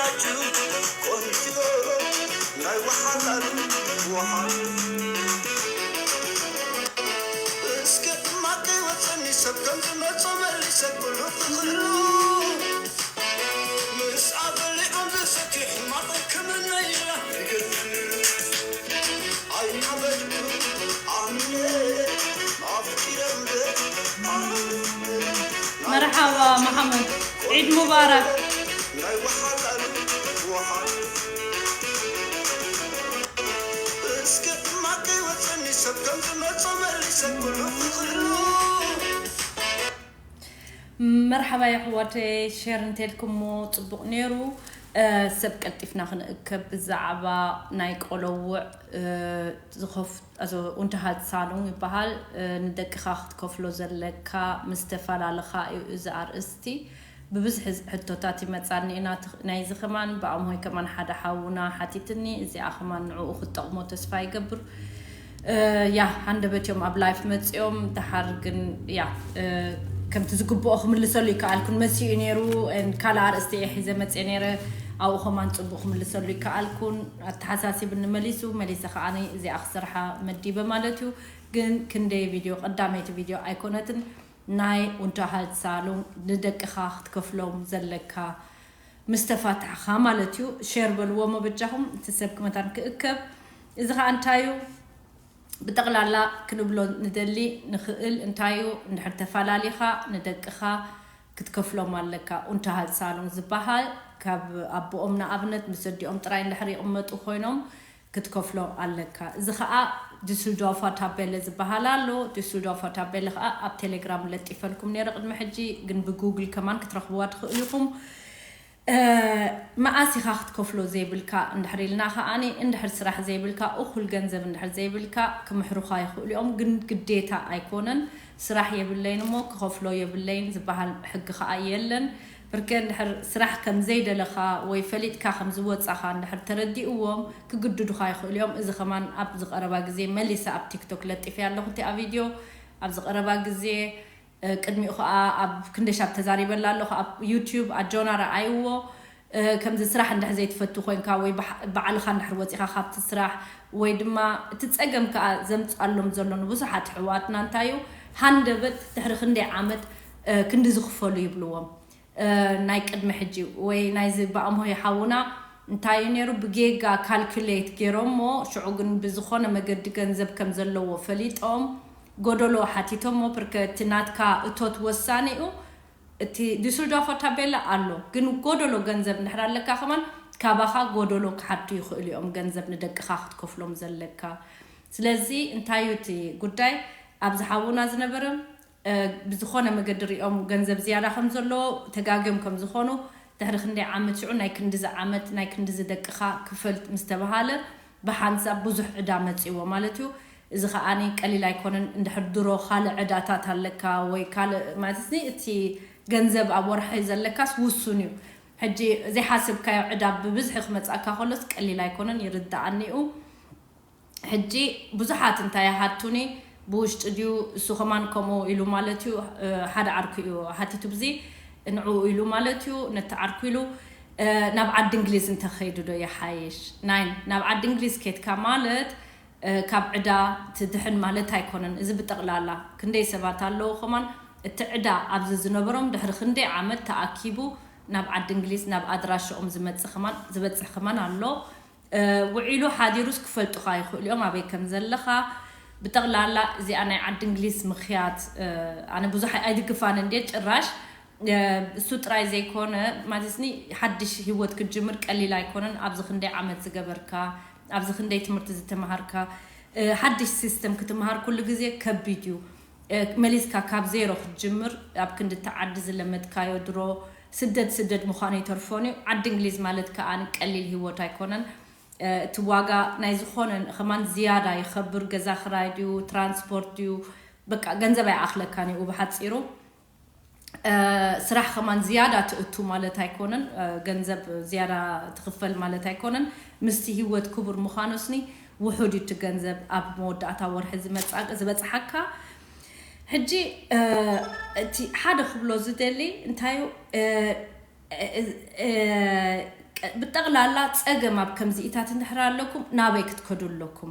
ቆንጆ ናይ ወሓላሉ ወሓል እስከ ማቀይ ወፀኒ ሰብ ከም ዝመጾ መሊሰ ኩሉ ክኽእሉ ምስ ኣበሊዖም ዝሰትዩ ሕማቕ ሕክምና ይላ ኣይዓበድኩ ኣምነ ኣፍቂረ እምበር ኣምነ መርሓባ መሓመድ፣ ዒድ ሙባረክ። መርሓባ የሕዋተይ፣ ሸር እንተልኩሞ ጽቡቕ ነይሩ። ሰብ ቀልጢፍና ክንእከብ ብዛዕባ ናይ ቆለውዕ ዝኸፍ ኡንተሃልት ሳሉን ይበሃል። ንደቅኻ ክትከፍሎ ዘለካ ምስ ተፈላለኻ እዩ እዚ ኣርእስቲ። ብብዝሒ ሕቶታት ይመጻኒ ናይዚ ከማን ብኣምሆይ ከማን ሓደ ሓውና ሓቲትኒ። እዚኣ ከማን ንዕኡ ክትጠቕሞ ተስፋ ይገብር። ያ ሃንደበት እዮም ኣብ ላይፍ መጺኦም። ደሓር ግን ያ ከምቲ ዝግብኦ ክምልሰሉ ይከኣልኩን መሲኡ ነይሩ። ካልእ ኣርእስቲ እየ ሒዘ መጽእ ነይረ። ኣብኡ ከማን ጽቡቕ ክምልሰሉ ይከኣልኩን ኣተሓሳሲብኒ መሊሱ። መሊሰ ከዓኒ እዚኣ ክሰርሓ መዲበ ማለት እዩ። ግን ክንደይ ቪድዮ ቀዳመይቲ ቪድዮ ኣይኮነትን። ናይ ኡንተሃልት ሳሉን ንደቅኻ ክትከፍሎም ዘለካ ምስ ተፋታሕኻ ማለት እዩ። ሸር በልዎ መበጃኹም እቲ ሰብ ክመታን ክእከብ። እዚ ኸዓ እንታይ እዩ? ብጠቕላላ ክንብሎ ንደሊ ንኽእል እንታይ እዩ? እንድሕር ተፈላሊኻ ንደቅኻ ክትከፍሎም ኣለካ። ኡንተሃልት ሳሉን ዝበሃል ካብ ኣቦኦም ንኣብነት ምስ ኣዲኦም ጥራይ እንድሕር ይቕመጡ ኮይኖም ክትከፍሎ ኣለካ። እዚ ኸዓ ዲስልዶርፋ ታቤለ ዝበሃል ኣሎ። ዲስልዶርፋ ታቤለ ኸዓ ኣብ ቴሌግራም ለጢፈልኩም ነይረ ቅድሚ ሕጂ፣ ግን ብጉግል ከማን ክትረኽብዋ ትኽእሉ ኢኹም። መዓስ ኢኻ ክትከፍሎ ዘይብልካ እንድሕር ኢልና ከዓኒ እንድሕር ስራሕ ዘይብልካ እኹል ገንዘብ እንድሕር ዘይብልካ ክምሕሩኻ ይኽእሉ እዮም፣ ግን ግዴታ ኣይኮነን። ስራሕ የብለይን እሞ ክኸፍሎ የብለይን ዝበሃል ሕጊ ከኣ የለን። ብርከ እንድሕር ስራሕ ከም ዘይደለኻ ወይ ፈሊጥካ ከም ዝወጻኻ እንድሕር ተረዲእዎም ክግድዱኻ ይኽእሉ እዮም። እዚ ከማን ኣብ ዝቐረባ ግዜ መሊሰ ኣብ ቲክቶክ ለጢፈያ ኣለኹ እቲኣ ቪድዮ። ኣብ ዝቐረባ ግዜ ቅድሚኡ ከዓ ኣብ ክንደሻብ ተዛሪበላ ኣለኹ ኣብ ዩቲዩብ ኣጆና ረኣይዎ። ከምዚ ስራሕ እንድሕር ዘይትፈቱ ኮይንካ ወይ ባዕልኻ እንድሕር ወፂኻ ካብቲ ስራሕ ወይ ድማ እቲ ፀገም ከዓ ዘምፅኣሎም ዘሎ ንብዙሓት ኣሕዋትና እንታይ እዩ ሃንደበት ድሕሪ ክንደይ ዓመት ክንዲ ዝኽፈሉ ይብልዎም። ናይ ቅድሚ ሕጂ ወይ ናይዚ ብኣምሆ ይሓውና እንታይ እዩ ነይሩ ብጌጋ ካልኩሌት ገይሮሞ ሽዑ ግን ብዝኾነ መገዲ ገንዘብ ከም ዘለዎ ፈሊጦም ጎደሎ ሓቲቶሞ። ብርከ እቲ ናትካ እቶት ወሳኒኡ እቲ ዲስልዶርፎ ታቤላ ኣሎ፣ ግን ጎደሎ ገንዘብ እንድሕር ኣለካ ከማን ካባኻ ጎደሎ ክሓቱ ይኽእሉ እዮም፣ ገንዘብ ንደቅኻ ክትከፍሎም ዘለካ። ስለዚ እንታይ እዩ እቲ ጉዳይ ኣብዚ ሓውና ዝነበረ ብዝኾነ መገዲ ሪኦም ገንዘብ ዝያዳ ከም ዘሎ ተጋግዮም ከም ዝኾኑ ድሕሪ ክንደይ ዓመት ሽዑ ናይ ክንድዚ ዓመት ናይ ክንድዚ ደቅኻ ክፈል ምስ ተባሃለ ብሓንሳብ ብዙሕ ዕዳ መጺዎ ማለት እዩ። እዚ ከዓኒ ቀሊል ኣይኮነን። እንድሕር ድሮ ካልእ ዕዳታት ኣለካ ወይ ካልእ ማለት ሲ እቲ ገንዘብ ኣብ ወርሒ ዘለካስ ውሱን እዩ። ሕጂ ዘይሓስብካዮ ዕዳ ብብዝሒ ክመጻካ ከሎስ ቀሊል ኣይኮነን፣ ይርዳኣኒ እዩ። ሕጂ ብዙሓት እንታይ ይሓቱኒ ብውሽጢ ድዩ እሱ ከማን ከምኡ ኢሉ ማለት እዩ። ሓደ ዓርኩ እዩ ሓቲቱ ብዚ ንዕኡ ኢሉ ማለት እዩ ነቲ ዓርኩ ኢሉ ናብ ዓዲ እንግሊዝ እንተኸይዱ ዶ ይሓይሽ ናይ ናብ ዓዲ እንግሊዝ ኬድካ ማለት ካብ ዕዳ ትድሕን ማለት ኣይኮነን። እዚ ብጠቕላላ ክንደይ ሰባት ኣለዉ ከማን እቲ ዕዳ ኣብዚ ዝነበሮም ድሕሪ ክንደይ ዓመት ተኣኪቡ ናብ ዓዲ እንግሊዝ ናብ ኣድራሽኦም ዝመጽእ ከማን ዝበጽሕ ከማን ኣሎ። ውዒሉ ሓዲሩስ ክፈልጡኻ ይኽእሉ እዮም ኣበይ ከም ዘለኻ። ብጠቕላላ እዚኣ ናይ ዓዲ እንግሊዝ ምኽያት ኣነ ብዙሕ ኣይድግፋን እንዴ ጭራሽ እሱ ጥራይ ዘይኮነ ማለትኒ ሓድሽ ህይወት ክትጅምር ቀሊል ኣይኮነን። ኣብዚ ክንደይ ዓመት ዝገበርካ ኣብዚ ክንደይ ትምህርቲ ዝተምሃርካ ሓድሽ ሲስተም ክትምሃር ኩሉ ግዜ ከቢድ እዩ። መሊስካ ካብ ዜሮ ክትጅምር ኣብ ክንዲ እቲ ዓዲ ዝለመድካዮ ድሮ ስደድ ስደድ ምዃኑ ይተርፎን እዩ። ዓዲ እንግሊዝ ማለት ከኣ ቀሊል ህይወት ኣይኮነን። እቲ ዋጋ ናይ ዝኾነ ከማን ዝያዳ ይኸብር። ገዛ ክራይ ድዩ ትራንስፖርት ድዩ በቃ ገንዘብ ኣይኣኽለካን እዩ ብሓፂሩ። ስራሕ ከማን ዝያዳ ትእቱ ማለት ኣይኮነን፣ ገንዘብ ዝያዳ ትኽፈል ማለት ኣይኮነን። ምስቲ ህይወት ክቡር ምዃኑስኒ ውሑድ እዩ እቲ ገንዘብ ኣብ መወዳእታ ወርሒ ዝበፅሓካ። ሕጂ እቲ ሓደ ክብሎ ዝደሊ እንታዩ ብጠቕላላ ጸገም ኣብ ከምዚኢታት እንድሕር ኣለኩም ናበይ ክትከዱ ኣለኩም?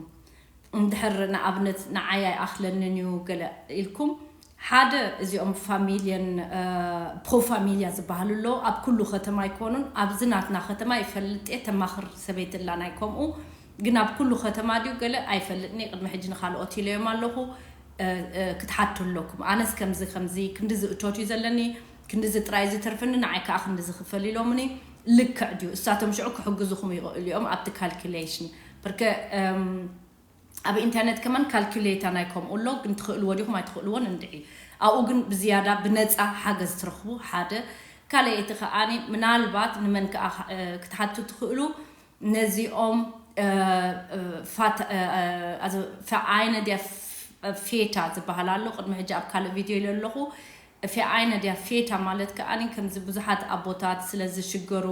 እንድሕር ንኣብነት ንዓይ ኣይኣኽለንን እዩ ገለ ኢልኩም፣ ሓደ እዚኦም ፋሚልየን ፕሮ ፋሚልያ ዝበሃሉ ኣለዉ። ኣብ ኩሉ ከተማ ኣይኮኑን። ኣብዚ ናትና ከተማ ይፈልጥ እየ፣ ተማኽር ሰበይቲ ኣላ ናይ ከምኡ። ግን ኣብ ኩሉ ከተማ ድዩ ገለ ኣይፈልጥን እየ። ቅድሚ ሕጂ ንኻልኦት ኢለዮም ኣለኹ ክትሓቱ ኣለኩም። ኣነስ ከምዚ ከምዚ ክንዲ ዝእቶት እዩ ዘለኒ፣ ክንዲ ዝጥራይ ዝተርፍኒ፣ ንዓይ ከዓ ክንዲ ዝኽፈል ኢሎምኒ። ልክዕ ድዩ? እሳቶም ሽዑ ክሕግዙኹም ይኽእሉ እዮም ኣብቲ ካልኩሌሽን። ብርከ ኣብ ኢንተርነት ከማን ካልኩሌታ ናይ ከምኡ ኣሎ፣ ግን ትኽእልዎ ዲኹም ኣይትኽእልዎን እንድዒ። ኣብኡ ግን ብዝያዳ ብነፃ ሓገዝ ትረኽቡ ሓደ። ካልኣይቲ ከዓኒ ምናልባት ንመን ከዓ ክትሓቱ ትኽእሉ፣ ነዚኦም ፈዓይነ ድያ ፌታ ዝበሃል ኣሎ። ቅድሚ ሕጂ ኣብ ካልእ ቪድዮ ኢለ ኣለኹ። ፌዓይነ ድያ ፌታ ማለት ከዓኒ ከምዚ ብዙሓት ኣቦታት ስለ ዝሽገሩ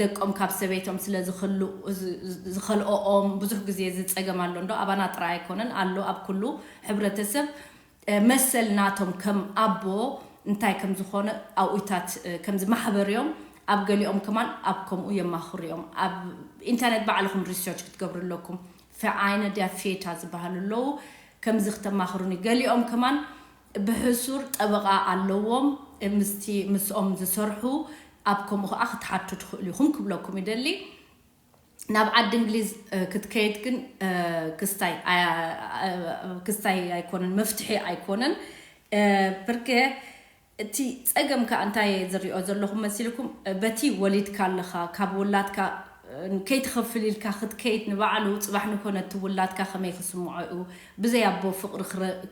ደቆም ካብ ሰበይቶም ስለ ዝኸልኦኦም ብዙሕ ግዜ ዝፀገም ኣሎ። እንዶ ኣባና ጥራይ ኣይኮነን ኣሎ፣ ኣብ ኩሉ ሕብረተሰብ መሰል ናቶም ከም ኣቦ እንታይ ከም ዝኾነ ኣብኡታት ከምዚ ማሕበር እዮም። ኣብ ገሊኦም ከማን ኣብ ከምኡ የማኽሩ እዮም። ኣብ ኢንተርነት ባዕልኹም ሪሰርች ክትገብሩ ኣለኩም። ፌዓይነ ድያ ፌታ ዝበሃሉ ኣለዉ። ከምዚ ክተማኽሩኒ። ገሊኦም ከማን ብሕሱር ጠበቓ ኣለዎም፣ ምስቲ ምስኦም ዝሰርሑ ኣብ ከምኡ ከዓ ክትሓቱ ትኽእሉ ኢኹም ክብለኩም ይደሊ። ናብ ዓዲ እንግሊዝ ክትከይድ ግን ክስታይ ክስታይ ኣይኮነን፣ መፍትሒ ኣይኮነን። ብርከ እቲ ፀገም ከዓ እንታይ ዝሪኦ ዘለኹም መሲልኩም፣ በቲ ወሊድካ ኣለኻ ካብ ውላድካ ከይትኸፍል ኢልካ ክትከይድ ንባዕሉ ፅባሕ ንኮነ እቲ ውላድካ ከመይ ክስምዖ እዩ? ብዘይ ኣቦ ፍቕሪ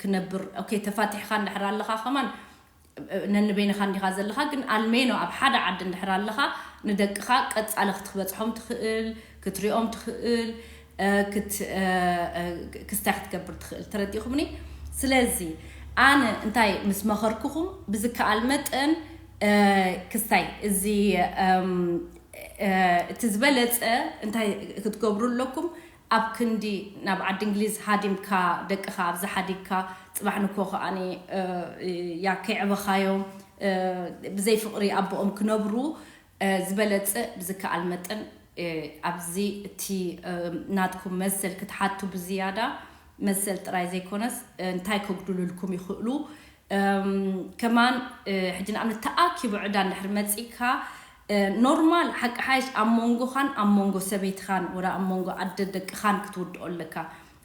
ክነብር ኦኬ፣ ተፋቲሕካ እንድሕር ኣለኻ ከማን ነንበይንኻ እንዲኻ ዘለኻ፣ ግን ኣልሜኖ ኣብ ሓደ ዓዲ እንድሕር ኣለኻ ንደቅኻ ቀፃሊ ክትበፅሖም ትኽእል፣ ክትሪኦም ትኽእል፣ ክስታይ ክትገብር ትኽእል። ተረዲኹምኒ? ስለዚ ኣነ እንታይ ምስ መኸርኩኹም፣ ብዝከኣል መጠን ክስታይ እዚ እቲ ዝበለፀ እንታይ ክትገብሩ ኣለኩም? ኣብ ክንዲ ናብ ዓዲ እንግሊዝ ሃዲምካ ደቅኻ ኣብዚ ሓዲግካ ፅባሕ ንኮ ከዓኒ ያ ከይዕበኻዮም ብዘይ ፍቕሪ ኣቦኦም ክነብሩ ዝበለፀ ብዝከኣል መጠን ኣብዚ እቲ ናትኩም መሰል ክትሓቱ ብዝያዳ መሰል ጥራይ ዘይኮነስ እንታይ ከጉድሉልኩም ይኽእሉ ከማን ሕጂ ንኣብነት ተኣኪቡ ዕዳ እንድሕር መፂካ ኖርማል ሓቂ ሓይሽ ኣብ መንጎኻን ኣብ መንጎ ሰበይትኻን ወላ ኣብ መንጎ ኣደ ደቅኻን ክትውድኦ ኣለካ።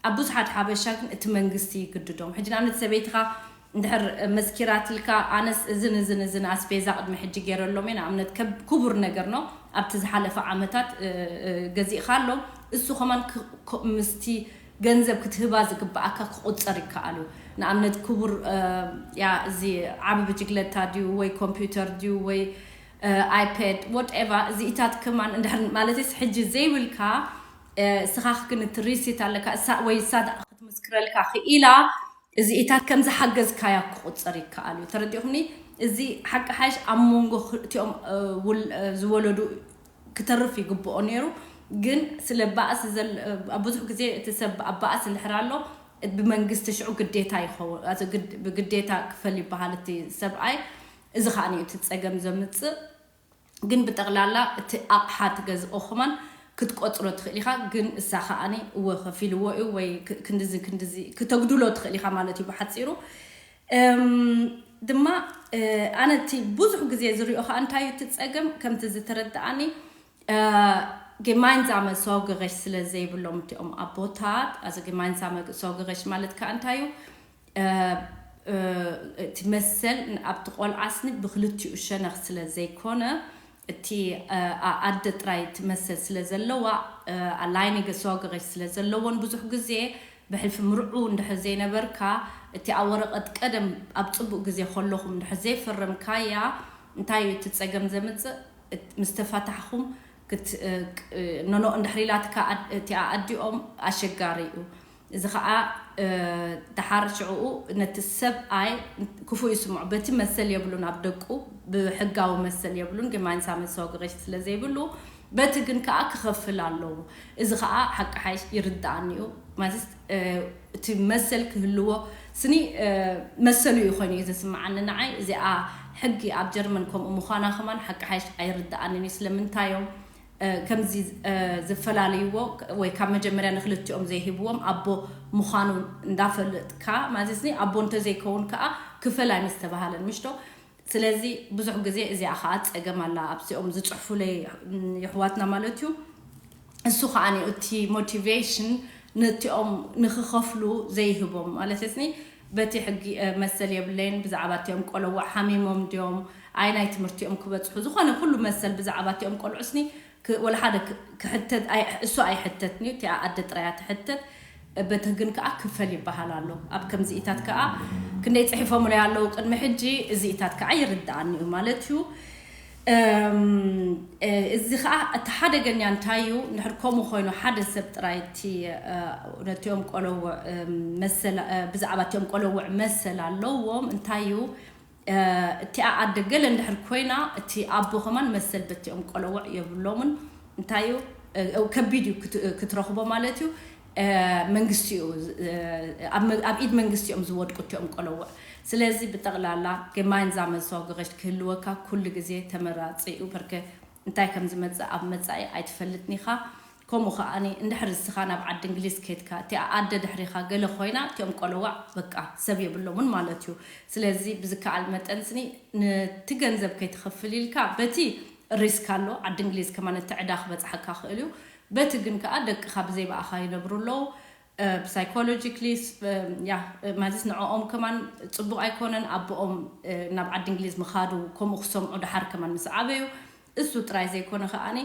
ኣብ ብዙሓት ሓበሻ ግን እቲ መንግስቲ ይግድዶም። ሕጂ ንኣብነት ሰበይትኻ እንድሕር መስኪራትልካ ኣነስ እዝን እዝን እዝን ኣስቤዛ ቅድሚ ሕጂ ገይረሎም እየ ንኣብነት ክቡር ነገር ነው። ኣብቲ ዝሓለፈ ዓመታት ገዚእኻ ኣሎ እሱ ከማን ምስቲ ገንዘብ ክትህባ ዝግብኣካ ክቑፀር ይከኣል እዩ። ንኣብነት ክቡር ያ እዚ ዓቢ ብጅግለታ ድዩ ወይ ኮምፒውተር ድዩ ወይ ኣይፓድ ወትኤቨር እዚኢታት ከማን እንድሕር ማለትስ ሕጂ ዘይብልካ ስኻ ግን እቲ ሪሲት ኣለካ እሳ ወይ እሳ ክትምስክረልካ ክኢላ እዚኢታት ከም ዝሓገዝካያ ክቑፀር ይከኣል እዩ። ተረዲኹምኒ? እዚ ሓቂ ሓይሽ ኣብ መንጎ ክልቲኦም ዝወለዱ ክተርፍ ይግብኦ ነይሩ። ግን ስለ ባእሲ ኣብ ብዙሕ ግዜ እቲ ሰብ ኣብ ባእሲ እንድሕር ኣሎ ብመንግስቲ ሽዑ ግዴታ ይኸውን ብግዴታ ክፈል ይበሃል እቲ ሰብኣይ። እዚ ከዓ እቲ ፀገም ዘምፅእ ግን ብጠቕላላ እቲ ኣቕሓ ትገዝኦ ከማን ክትቆፅሮ ትኽእል ኢኻ። ግን እሳ ከዓኒ እወ ከፊልዎ እዩ ወይ ክንድዚ ክንድዚ ክተጉድሎ ትኽእል ኢኻ ማለት እዩ ብሓፂሩ። ድማ ኣነ እቲ ብዙሕ ግዜ ዝሪኦ ከዓ እንታይ እዩ እቲ ፀገም ከምቲ ዝተረድኣኒ gemeinsame Sorgerecht ስለ ዘይብሎም እቲኦም ኣቦታት ኣዚ gemeinsame Sorgerecht ማለት ከዓ እንታይ እዩ እቲ መሰል ኣብቲ ቆልዓ ስኒ ብክልቲኡ ሸነኽ ስለ ዘይኮነ እቲ ኣደ ጥራይ እቲ መሰል ስለ ዘለዋ alleiniges Sorgerecht ስለ ዘለዎን ብዙሕ ግዜ ብሕልፊ ምርዑው እንድሕር ዘይነበርካ እቲ ኣብ ወረቐት ቀደም ኣብ ፅቡቕ ግዜ ከለኹም እንድሕር ዘይፈረምካያ እንታይ እዩ እቲ ፀገም ዘምፅእ ምስ ተፋታሕኹም ክትኖኖ እንድሕር ኢላትካ እቲኣ ኣዲኦም ኣሸጋሪ እዩ። እዚ ከዓ ደሓር ሽዕኡ ነቲ ሰብኣይ ክፉእ ይስምዖ በቲ መሰል የብሉን ኣብ ደቁ ብሕጋዊ መሰል የብሉን gemeinsame Sorgerecht ስለ ዘይብሉ በቲ ግን ከዓ ክኸፍል ኣለዎ። እዚ ከዓ ሓቂ ሓይሽ ይርድኣኒ እዩ ማለት እቲ መሰል ክህልዎ ስኒ መሰሉ እዩ ኮይኑ እዩ ዝስምዓኒ ንዓይ። እዚኣ ሕጊ ኣብ ጀርመን ከምኡ ምዃና ከማን ሓቂ ሓይሽ ኣይርድኣንን እዩ። ስለምንታዮም ከምዚ ዝፈላልይዎ ወይ ካብ መጀመርያ ንክልቲኦም ዘይህብዎም ኣቦ ምዃኑ እንዳፈለጥካ፣ ማለትኒ ኣቦ እንተዘይከውን ከዓ ክፈል ኣይምስተባሃለን፣ ምሽቶ? ስለዚ ብዙሕ ግዜ እዚኣ ከዓ ፀገም ኣላ ኣብዚኦም ዝፅሕፉለይ የሕዋትና ማለት እዩ። እሱ ከዓ እቲ ሞቲቬሽን ነቲኦም ንክኸፍሉ ዘይህቦም ማለት ስኒ፣ በቲ ሕጊ መሰል የብለይን። ብዛዕባ እቲኦም ቆለዋ ሓሚሞም ድዮም፣ ኣይ ናይ ትምህርቲኦም ክበፅሑ፣ ዝኾነ ኩሉ መሰል ብዛዕባ እቲኦም ቆልዑ ስኒ ወላ ሓደ ክሕተት እሱ ኣይሕተትን እዩ። እቲኣ ኣደ ጥራያ ትሕተት። በቲ ግን ከዓ ክፈል ይበሃል ኣሎ። ኣብ ከምዚኢታት ከዓ ክንደይ ፅሒፎምለይ ኣለዉ ቅድሚ ሕጂ፣ እዚኢታት ከዓ ይርድኣኒ እዩ ማለት እዩ። እዚ ከዓ እቲ ሓደገኛ እንታይ እዩ? እንድሕር ከምኡ ኮይኑ ሓደ ሰብ ጥራይ እቲ ነቲኦም ቆለውዕ ብዛዕባ እቲኦም ቆለውዕ መሰል ኣለዎም። እንታይ እዩ? እቲኣ ኣደ ገለ እንድሕር ኮይና እቲ ኣቦ ከማን መሰል በቲኦም ቆለውዕ የብሎምን። እንታይ እዩ? ከቢድ እዩ ክትረኽቦ ማለት እዩ። መንግስቲ እዩ፣ ኣብ ኢድ መንግስቲ እዮም ዝወድቁ እቲኦም ቆለውዕ። ስለዚ ብጠቕላላ gemeinsame Sorgerecht ክህልወካ ኩሉ ግዜ ተመራፂ እዩ። በርከ እንታይ ከም ዝመፅእ ኣብ መፃኢ ኣይትፈልጥን ኢኻ። ከምኡ ከዓኒ እንድሕር እስኻ ናብ ዓዲ እንግሊዝ ከድካ እቲኣ ኣደ ድሕሪኻ ገለ ኮይና እቲኦም ቆለዋዕ በቃ ሰብ የብሎምን ማለት እዩ። ስለዚ ብዝከኣል መጠን ስኒ ነቲ ገንዘብ ከይትኸፍል ኢልካ በቲ ሪስክ ኣሎ። ዓዲ እንግሊዝ ከማን እቲ ዕዳ ክበፅሓካ ክእል እዩ። በቲ ግን ከዓ ደቅኻ ብዘይ ብኣኻ ይነብሩ ኣለዉ። ብሳይኮሎጂክሊ ማለት ንዕኦም ከማን ፅቡቅ ኣይኮነን። ኣቦኦም ናብ ዓዲ እንግሊዝ ምኻዱ ከምኡ ክሰምዑ ድሓር ከማን ምስ ዓበዩ እሱ ጥራይ ዘይኮነ ከዓኒ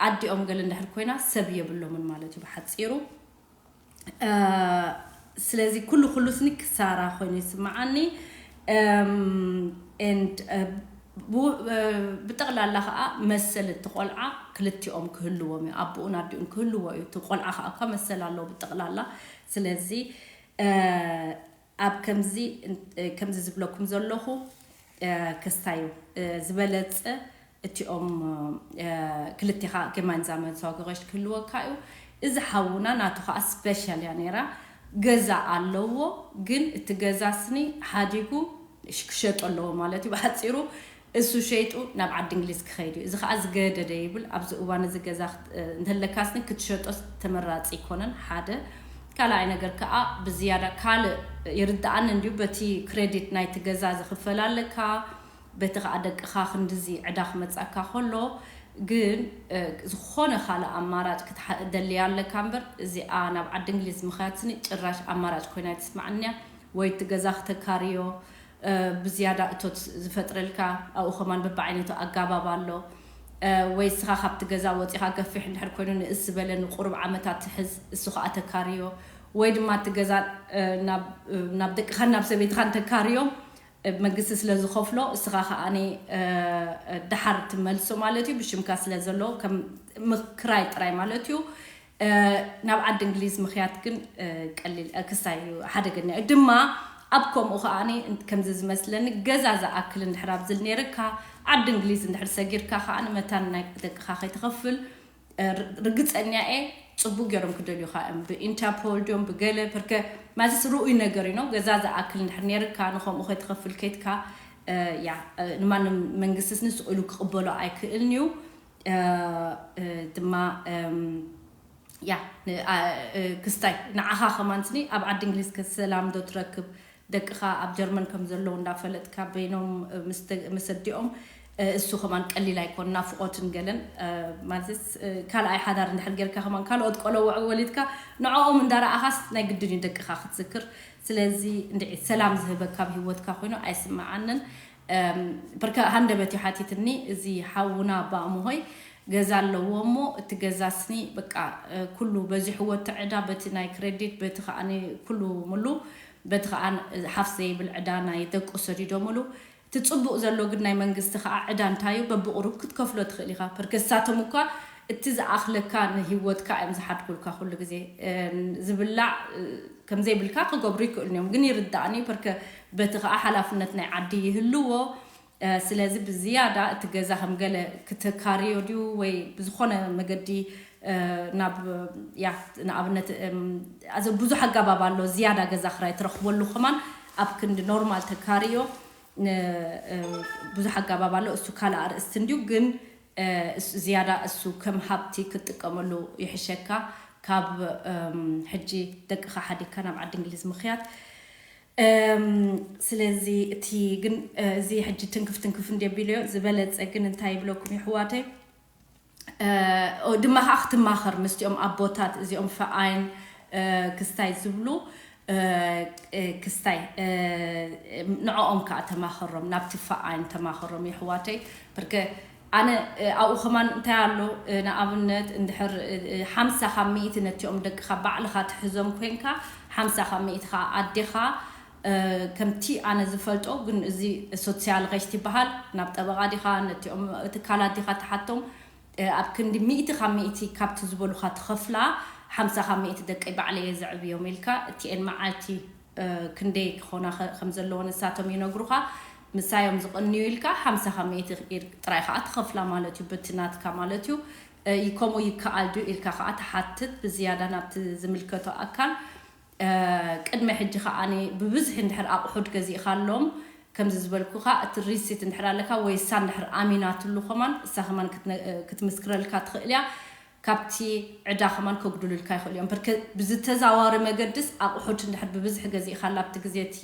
ኣዲኦም ገለ እንድሕር ኮይና ሰብ የብሎምን ማለት እዩ ብሓፂሩ። ስለዚ ኩሉ ኩሉ ስኒ ክሳራ ኮይኑ ይስምዓኒ። And ብጠቕላላ ከዓ መሰል እቲ ቆልዓ ክልቲኦም ክህልዎም እዩ፣ ኣቦኡን ኣዲኡን ክህልዎ እዩ። እቲ ቆልዓ ከዓ እኳ መሰል ኣለዎ ብጠቕላላ። ስለዚ ኣብ ከምዚ ከምዚ ዝብለኩም ዘለኹ ክስታይ እዩ ዝበለፀ እቲኦም ክልቲኻ gemeinsame Sorgerecht ክህልወካ እዩ። እዚ ሓውና ናቱ ከዓ ስፔሻል እያ ነይራ። ገዛ ኣለዎ፣ ግን እቲ ገዛ ስኒ ሓዲጉ ክሸጦ ኣለዎ ማለት እዩ ብሓፂሩ። እሱ ሸይጡ ናብ ዓዲ እንግሊዝ ክኸይድ እዩ። እዚ ከዓ ዝገደደ ይብል። ኣብዚ እዋን እዚ ገዛ እንተለካ ስኒ ክትሸጦ ተመራፂ ይኮነን። ሓደ ካልኣይ ነገር ከዓ ብዝያዳ ካልእ ይርድኣኒ እንድዩ፣ በቲ ክሬዲት ናይቲ ገዛ ዝኽፈል ኣለካ፣ በቲ ከዓ ደቅኻ ክንድዚ ዕዳ ክመፃካ ከሎ ግን ዝኾነ ካልእ ኣማራጭ ክትደልያ ኣለካ እምበር እዚኣ ናብ ዓዲ እንግሊዝ ምኽያድ ስኒ ጭራሽ ኣማራጭ ኮይና ኣይትስማዕንያ። ወይ እቲ ገዛ ክተካርዮ ብዝያዳ እቶት ዝፈጥረልካ ኣብኡ ከማን በብዓይነቱ ኣጋባብ ኣሎ። ወይ እስኻ ካብቲ ገዛ ወፂኻ ገፊሕ እንድሕር ኮይኑ ንእስ ዝበለ ንቁሩብ ዓመታት ትሕዝ እሱ ከዓ ተካርዮ። ወይ ድማ እቲ ገዛ ናብ ደቅኻን ናብ ሰበይትኻን ተካርዮም መንግስቲ ስለ ዝኸፍሎ እስኻ ከዓኒ ደሓር ትመልሶ ማለት እዩ። ብሽምካ ስለ ዘሎ ከም ምክራይ ጥራይ ማለት እዩ። ናብ ዓዲ እንግሊዝ ምኽያድ ግን ቀሊል ክስታይ ሓደገኛ እዩ ድማ። ኣብ ከምኡ ከዓኒ ከምዚ ዝመስለኒ ገዛ ዝኣክል እንድሕር ኣብዝል ነይርካ ዓዲ እንግሊዝ እንድሕር ሰጊርካ ከዓኒ መታን ናይ ደቅኻ ከይትኸፍል ርግፀኛ እየ። ፅቡቅ ገይሮም ክደልዩካ እዮም ብኢንተርፖል ድዮም ብገለ ፐርከ ማለትስ ርኡይ ነገር እዩ ነው። ገዛ ዝኣክል እንድሕር ነይርካ ንከምኡ ከይትኸፍል ከይትካ ያ ንማንም መንግስቲ ስኒ ስቕ ኢሉ ክቕበሎ ኣይክእልን እዩ። ድማ ያ ክስታይ ንዓኻ ከማን ስኒ ኣብ ዓዲ እንግሊዝ ከሰላም ዶ ትረክብ? ደቅኻ ኣብ ጀርመን ከም ዘለዉ እንዳፈለጥካ በይኖም ምስ ኣዲኦም እሱ ከማን ቀሊል ኣይኮን ናፍቆትን ገለን ማለት ካልኣይ ሓዳር እንድሕር ጌርካ ከማን ካልኦት ቆለውዕ ወሊድካ ንዕኦም እንዳረኣኻስ ናይ ግድን እዩ ደቅኻ ክትዝክር። ስለዚ እንድዒ ሰላም ዝህበካ ኣብ ህይወትካ ኮይኑ ኣይስምዓንን። በርከ ሃንደበት እዩ ሓቲትኒ እዚ ሓውና ባእምሆይ ገዛ ኣለዎ እሞ እቲ ገዛ ስኒ በቃ ኩሉ በዚሕዎ እቲ ዕዳ በቲ ናይ ክሬዲት በቲ ከዓ ኩሉ ሙሉ በቲ ከዓ ሓፍ ዘይብል ዕዳ ናይ ደቁ ሰዲዶምሉ። እቲ ፅቡቅ ዘሎ ግን ናይ መንግስቲ ከዓ ዕዳ እንታዩ በብቁሩብ ክትከፍሎ ትኽእል ኢኻ። ፐርከ እሳቶም እኳ እቲ ዝኣኽለካ ንህይወትካ እዮም ዝሓድጉልካ ኩሉ ግዜ ዝብላዕ ከምዘይብልካ ክገብሩ ይክእሉ እዮም ግን ይርዳእኒ ዩ። ፐርከ በቲ ከዓ ሓላፍነት ናይ ዓዲ ይህልዎ። ስለዚ ብዝያዳ እቲ ገዛ ከም ገለ ክተካርዮ ድዩ ወይ ብዝኾነ መገዲ ናብ ያ ንኣብነት ኣዘ ብዙሕ ኣጋባብ ኣሎ ዝያዳ ገዛ ክራይ ትረኽበሉ ከማን ኣብ ክንዲ ኖርማል ተካርዮ ብዙሕ ኣጋባብ ኣሎ። እሱ ካልእ ኣርእስቲ እንድዩ ግን ዝያዳ እሱ ከም ሃብቲ ክትጥቀመሉ ይሕሸካ ካብ ሕጂ ደቅኻ ሓዲግካ ናብ ዓዲ እንግሊዝ ምኽያድ። ስለዚ እቲ ግን እዚ ሕጂ ትንክፍ ትንክፍ እንዲ ቢልዮ ዝበለፀ ግን እንታይ ይብለኩም ይሕዋተይ? ድማ ከዓ ክትማኸር ምስቲኦም ኣቦታት እዚኦም ፈኣይን ክስታይ ዝብሉ ክስታይ ንዕኦም ከዓ ተማኸሮም፣ ናብቲ ፈኣይን ተማኸሮም ይሕዋተይ። ብርከ ኣነ ኣብኡ ከማን እንታይ ኣሎ፣ ንኣብነት እንድሕር ሓምሳ ካብ ሚእቲ ነቲኦም ደቅኻ ባዕልኻ ትሕዞም ኮንካ ሓምሳ ካብ ሚእቲ ከዓ ኣዴኻ ከምቲ ኣነ ዝፈልጦ ግን እዚ ሶሲያል ሬሽት ይበሃል። ናብ ጠበቓ ዲኻ ነቲኦም ትካላት ዲኻ ትሓቶም ኣብ ክንዲ ሚእቲ ካብ ሚእቲ ካብቲ ዝበሉኻ ትኸፍላ ሓምሳ ካብ ሚእቲ ደቀይ ባዕለየ ዘዕብዮም ኢልካ እቲኤን መዓልቲ ክንደይ ክኾና ከም ዘለዎ ንሳቶም ይነግሩኻ። ምሳዮም ዝቐንዩ ኢልካ ሓምሳ ካብ ሚእቲ ጥራይ ከዓ ትኸፍላ ማለት እዩ። በቲ ናትካ ማለት እዩ። ከምኡ ይከኣል ድዩ ኢልካ ከዓ ትሓትት ብዝያዳ ናብቲ ዝምልከቶ ኣካል። ቅድሚ ሕጂ ከዓኒ ብብዝሒ እንድሕር ኣቑሑት ገዚእኻሎም ከምዚ ዝበልኩኻ እቲ ሪሲት እንድሕር ኣለካ ወይ እሳ እንድሕር ኣሚናትሉ ከማን እሳ ከማን ክትምስክረልካ ትኽእል እያ። ካብቲ ዕዳ ከማን ከጉድሉልካ ይኽእሉ እዮም። ብርክ ብዝተዛዋሪ መገድስ ኣቑሑት እንድሕር ብብዝሒ ገዚእኻላ ኣብቲ ግዜ እቲ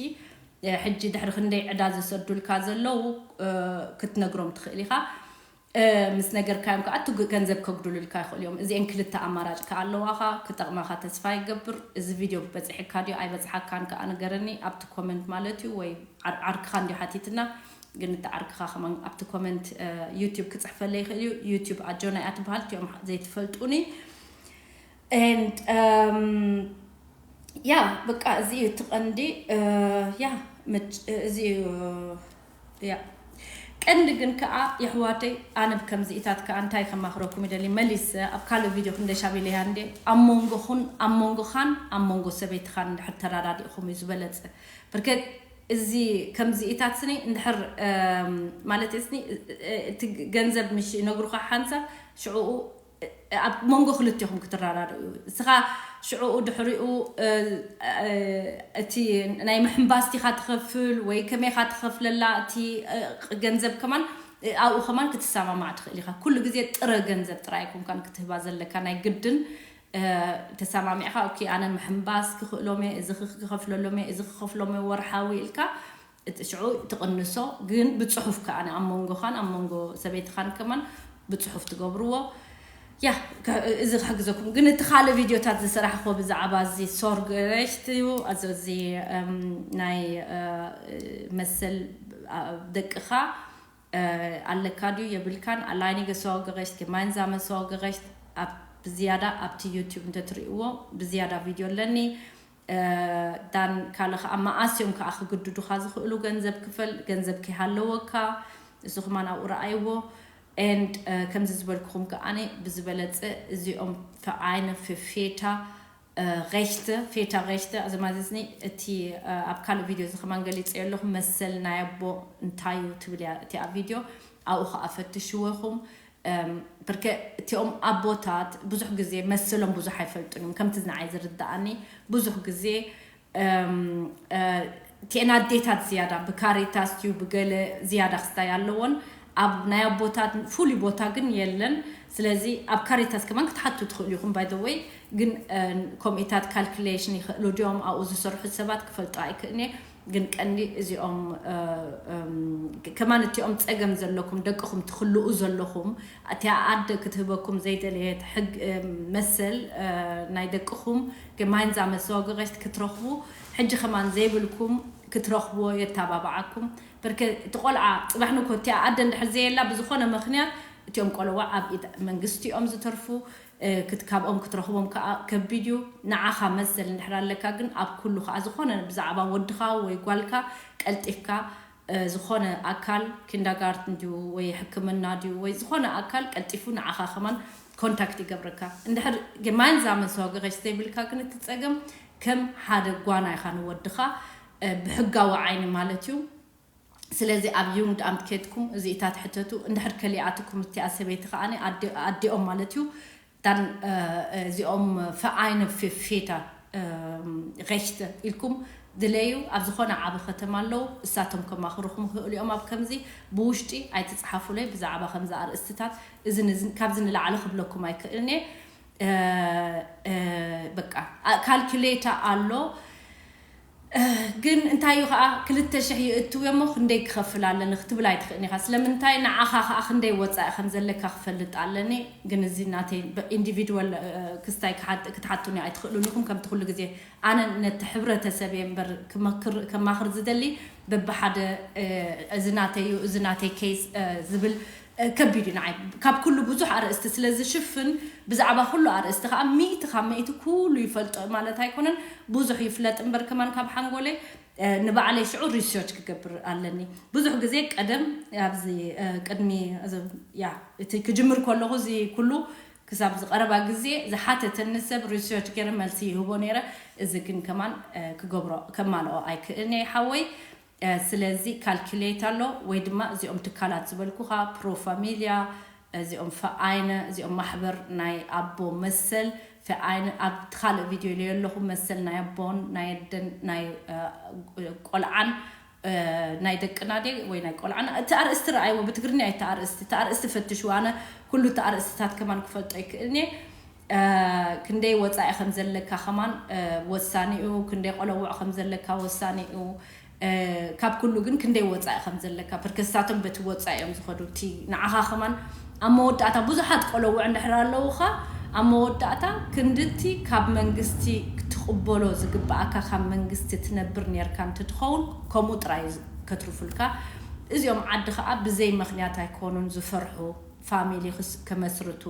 ሕጂ ድሕሪ ክንደይ ዕዳ ዝሰዱልካ ዘለዉ ክትነግሮም ትኽእል ኢኻ። ምስ ነገርካዮም ከዓ እቲ ገንዘብ ከጉድሉልካ ይኽእሉ እዮም። እዚአን ክልተ ኣማራጭ ከዓ ኣለዋኻ። ክጠቕማኻ ተስፋ ይገብር። እዚ ቪድዮ በፂሕካ ድዩ ኣይበፅሓካን ከዓ ንገረኒ ኣብቲ ኮመንት ማለት እዩ፣ ወይ ዓርክኻ እንዲ ሓቲትና ግን እቲ ዓርክኻ ከማን ኣብቲ ኮመንት ዩቲብ ክፅሕፈለ ይኽእል እዩ። ዩቲብ ኣጆና እያ ትበሃል እቲኦም ዘይትፈልጡኒ። And ያ በቃ እዚ እዩ እቲ ቀንዲ። ያ እዚ እዩ ያ ቀንዲ ግን ከዓ የሕዋተይ ኣነ ብከምዚኢታት ከዓ እንታይ ከማኽረኩም ይደሊ መሊሰ ኣብ ካልእ ቪድዮ ክንደሻብ ኢለያ እንዴ ኣብ መንጎኹን ኣብ መንጎኻን ኣብ መንጎ ሰበይትኻን እንድሕር ተራዳዲእኹም እዩ ዝበለፀ። ብርከት እዚ ከምዚኢታት ስኒ እንድሕር ማለት ስኒ እቲ ገንዘብ ምሽ ነግሩኻ ሓንሳብ ሽዕኡ ኣብ መንጎ ክልቲኹም ክትረዳድኡ እዩ። እስኻ ሽዕኡ ድሕሪኡ እቲ ናይ ምሕንባስቲኻ ትኸፍል ወይ ከመይኻ ትኸፍለላ እቲ ገንዘብ ከማን ኣብኡ ከማን ክትሰማማዕ ትኽእል ኢኻ። ኩሉ ግዜ ጥረ ገንዘብ ጥራይ ኣይኮንካን ክትህባ ዘለካ ናይ ግድን ተሰማሚዕካ ኦኬ ኣነ ምሕንባስ ክኽእሎም እየ፣ እዚ ክኸፍለሎም እየ፣ እዚ ክኸፍሎም እየ ወርሓዊ ኢልካ እቲ ሽዑ ትቕንሶ ግን ብፅሑፍ ከኣ ኣብ መንጎኻን ኣብ መንጎ ሰበይትኻን ከማን ብፅሑፍ ትገብርዎ። ያ እዚ ክሕግዘኩም ግን እቲ ካልእ ቪድዮታት ዝሰራሕክዎ ብዛዕባ እዚ ሶርግረሽት እዩ። እዚ ናይ መሰል ደቅኻ ኣለካ ድዩ የብልካን፣ ኣለይኒገ ሶርግረሽት፣ ጌማይንዛመ ሶርግረሽት ኣብ ብዝያዳ ኣብቲ ዩቲብ እንተትርእይዎ ብዝያዳ ቪድዮ ኣለኒ። ዳን ካልእ ከዓ መኣስ እዮም ከዓ ክግድዱኻ ዝኽእሉ ገንዘብ ክፈል ገንዘብ ከይሃለወካ እሱ ክማን ኣብኡ ረኣይዎ። And ከምዚ ዝበልኩኹም ከዓኒ ብዝበለፀ እዚኦም ፈዓይነ ፍፌታ ሬሽተ ፌታ ሬሽተ እዚ ማለትኒ እቲ ኣብ ካልእ ቪድዮ እዚ ከማን ገሊፀ ኣለኹ መሰል ናይ ኣቦ እንታይ እዩ ትብል እያ እቲኣ ቪድዮ ኣብኡ ከዓ ፈትሽዎ ኢኹም። ብርከ እቲኦም ኣቦታት ብዙሕ ግዜ መሰሎም ብዙሕ ኣይፈልጡን እዮም ከምቲ ንዓይ ዝርዳኣኒ ብዙሕ ግዜ እቲኤን ኣዴታት ዝያዳ ብካሪታስ ድዩ ብገለ ዝያዳ ክስታይ ኣለዎን ኣብ ናይ ኣቦታት ፍሉይ ቦታ ግን የለን። ስለዚ ኣብ ካሪታስ ከማን ክትሓቱ ትኽእሉ ኢኹም by the way። ግን ኮሚታት ካልኩሌሽን ይኽእሉ ድዮም ኣብኡ ዝሰርሑ ሰባት ክፈልጡ ኣይክእልኒ። ግን ቀንዲ እዚኦም ከማን እቲኦም ፀገም ዘለኩም ደቅኹም ትኽልኡ ዘለኹም እቲኣ ኣደ ክትህበኩም ዘይደለየት ሕግ መሰል ናይ ደቅኹም gemeinsame Sorgerecht ክትረኽቡ ሕጂ ከማን ዘይብልኩም ክትረኽብዎ የተባብዓኩም። በርከ እቲ ቆልዓ ፅባሕ ንኮ እቲኣ ኣደ እንድሕር ዘየላ ብዝኾነ ምኽንያት እቲኦም ቆለዋ ኣብ ኢድ መንግስቲ እዮም ዝተርፉ። ክትካብኦም ክትረኽቦም ከዓ ከቢድ እዩ። ንዓኻ መሰል እንድሕር ኣለካ ግን ኣብ ኩሉ ከዓ ዝኾነ ብዛዕባ ወድኻ ወይ ጓልካ ቀልጢፍካ ዝኾነ ኣካል ኪንዳጋርትን ድዩ ወይ ሕክምና ድዩ ወይ ዝኾነ ኣካል ቀልጢፉ ንዓኻ ከማን ኮንታክት ይገብረካ። እንድሕር gemeinsame Sorgerecht ዘይብልካ ግን እቲ ፀገም ከም ሓደ ጓና ኢኻ ንወድኻ ብሕጋዊ ዓይኒ ማለት እዩ። ስለዚ ኣብ ዩንግድ ኣምት ኬድኩም እዚኢታት ሕተቱ እንድሕር ከሊኣትኩም እቲኣ ሰበይቲ ከዓኒ ኣዲኦም ማለት እዩ ዳን እዚኦም ፈኣይነ ፌታ ሬሽተ ኢልኩም ድለዩ ኣብ ዝኾነ ዓቢ ከተማ ኣለዉ፣ እሳቶም ከማኽሩኹም ይኽእሉ እዮም። ኣብ ከምዚ ብውሽጢ ኣይትጽሓፉለይ ብዛዕባ ከምዚ ኣርእስትታት፣ እዚ ንዚ-፣ ካብዚ ንላዕሊ ክብለኩም ኣይክእልን እየ። እ፣ እ፣ በቃ፣ ኣ-፣ ካልኩሌታ ኣሎ። እ፣ ግን እንታይ እዩ ኸኣ፣ ክልተ ሽሕ ይእትው እሞ ክንደይ ክኸፍል ኣለኒ ክትብል ኣይትኽእልን ኢኻ። ስለምንታይ ንዓኻ ኸኣ ክንደይ ወጻኢ ከም ዘለካ ክፈልጥ ኣለኒ። ግን እዚ ናተይ ብ-፣ ኢንዲቪድዋል፣ እ፣ ክስታይ ክሓት-፣ ክትሓቱኒ ኣይትኽእሉን ኢኹም። ከምቲ ኩሉ ግዜ ኣነ ነቲ ሕብረተሰብ እየ እምበር ክመክር-፣ ከማኽር ዝደሊ በብሓደ፣ እ፣ እዚ ናተይ እዩ፣ እዚ ናተይ ኬስ፣ እ፣ ዝብል፣ እ፣ ከቢድ እዩ ንዓይ። ካብ ኩሉ ብዙሕ ኣርእስቲ ስለ ዝሽፍን፣ ብዛዕባ ኩሉ ኣርእስቲ ኸኣ ሚእቲ ካብ ሚእቲ ኩሉ ይፈልጦ ማለት ኣይኮነን። ብዙሕ ይፍለጥ እምበር ከማን ካብ ሓንጎለይ፣ እ፣ ንባዕለይ ሽዑ ሪሰርች ክገብር ኣለኒ። ብዙሕ ግዜ ቀደም ኣብዚ፣ እ፣ ቅድሚ፣ እዚ፣ ያ፣ እቲ ክጅምር ከለኹ እዚ ኩሉ ክሳብ ዝቐረባ ግዜ ዝሓተተኒ ሰብ ሪሰርች ገይረ መልሲ ይህቦ ነይረ። እዚ ግን ከማን፣ እ፣ ክገብሮ፣ ከማልኦ ኣይክእልን እየ ሓወይ። እ፣ ስለዚ ካልኩሌት ኣሎ ወይ ድማ እዚኦም ትካላት ዝበልኩኻ ፕሮ ፋሚልያ፣ እዚኦም ፈኣይነ፣ እዚኦም ማሕበር ናይ ኣቦ መሰል፣ ፈኣይነ ኣብ ካልእ ቪድዮ ኢለዮ ኣለኹ፣ መሰል ናይ ኣቦን ናይ ኣደን ናይ፣ እ፣ ቆልዓን፣ እ፣ ናይ ደቅና ድየ ወይ ናይ ቆልዓና፣ እቲ ኣርእስቲ ረኣይዎ፣ ብትግርኛ እዩ እቲ ኣርእስቲ፣ እቲ ኣርእስቲ ፈትሽዎ፣ ኣነ ኩሉ እቲ ኣርእስትታት ከማን ክፈልጦ ኣይክእልን እየ። እ፣ ክንደይ ወጻኢ ከም ዘለካ ከማን፣ እ፣ ወሳኒ እዩ፣ ክንደይ ቆለውዕ ከም ዘለካ ወሳኒ እዩ። እ፣ ካብ ኩሉ ግን ክንደይ ወጻኢ ከም ዘለካ፣ ብርክስታቶም በቲ ወጻኢ እዮም ዝኸዱ። እቲ ንዓኻ ከማን ኣብ መወዳእታ ብዙሓት ቆለውዕ እንድሕር ኣለውኻ፣ ኣብ መወዳእታ ክንድቲ ካብ መንግስቲ ክትቕበሎ ዝግብኣካ ካብ መንግስቲ ትነብር ኔርካ እንትትኸውን፣ ከምኡ ጥራይ እዩ ዝ-፣ ከትርፉልካ። እዚኦም ዓዲ ኸኣ ብዘይ ምኽንያት ኣይኮኑን ዝፈርሑ፣ ፋሚሊ ክስ-፣ ከመስርቱ፣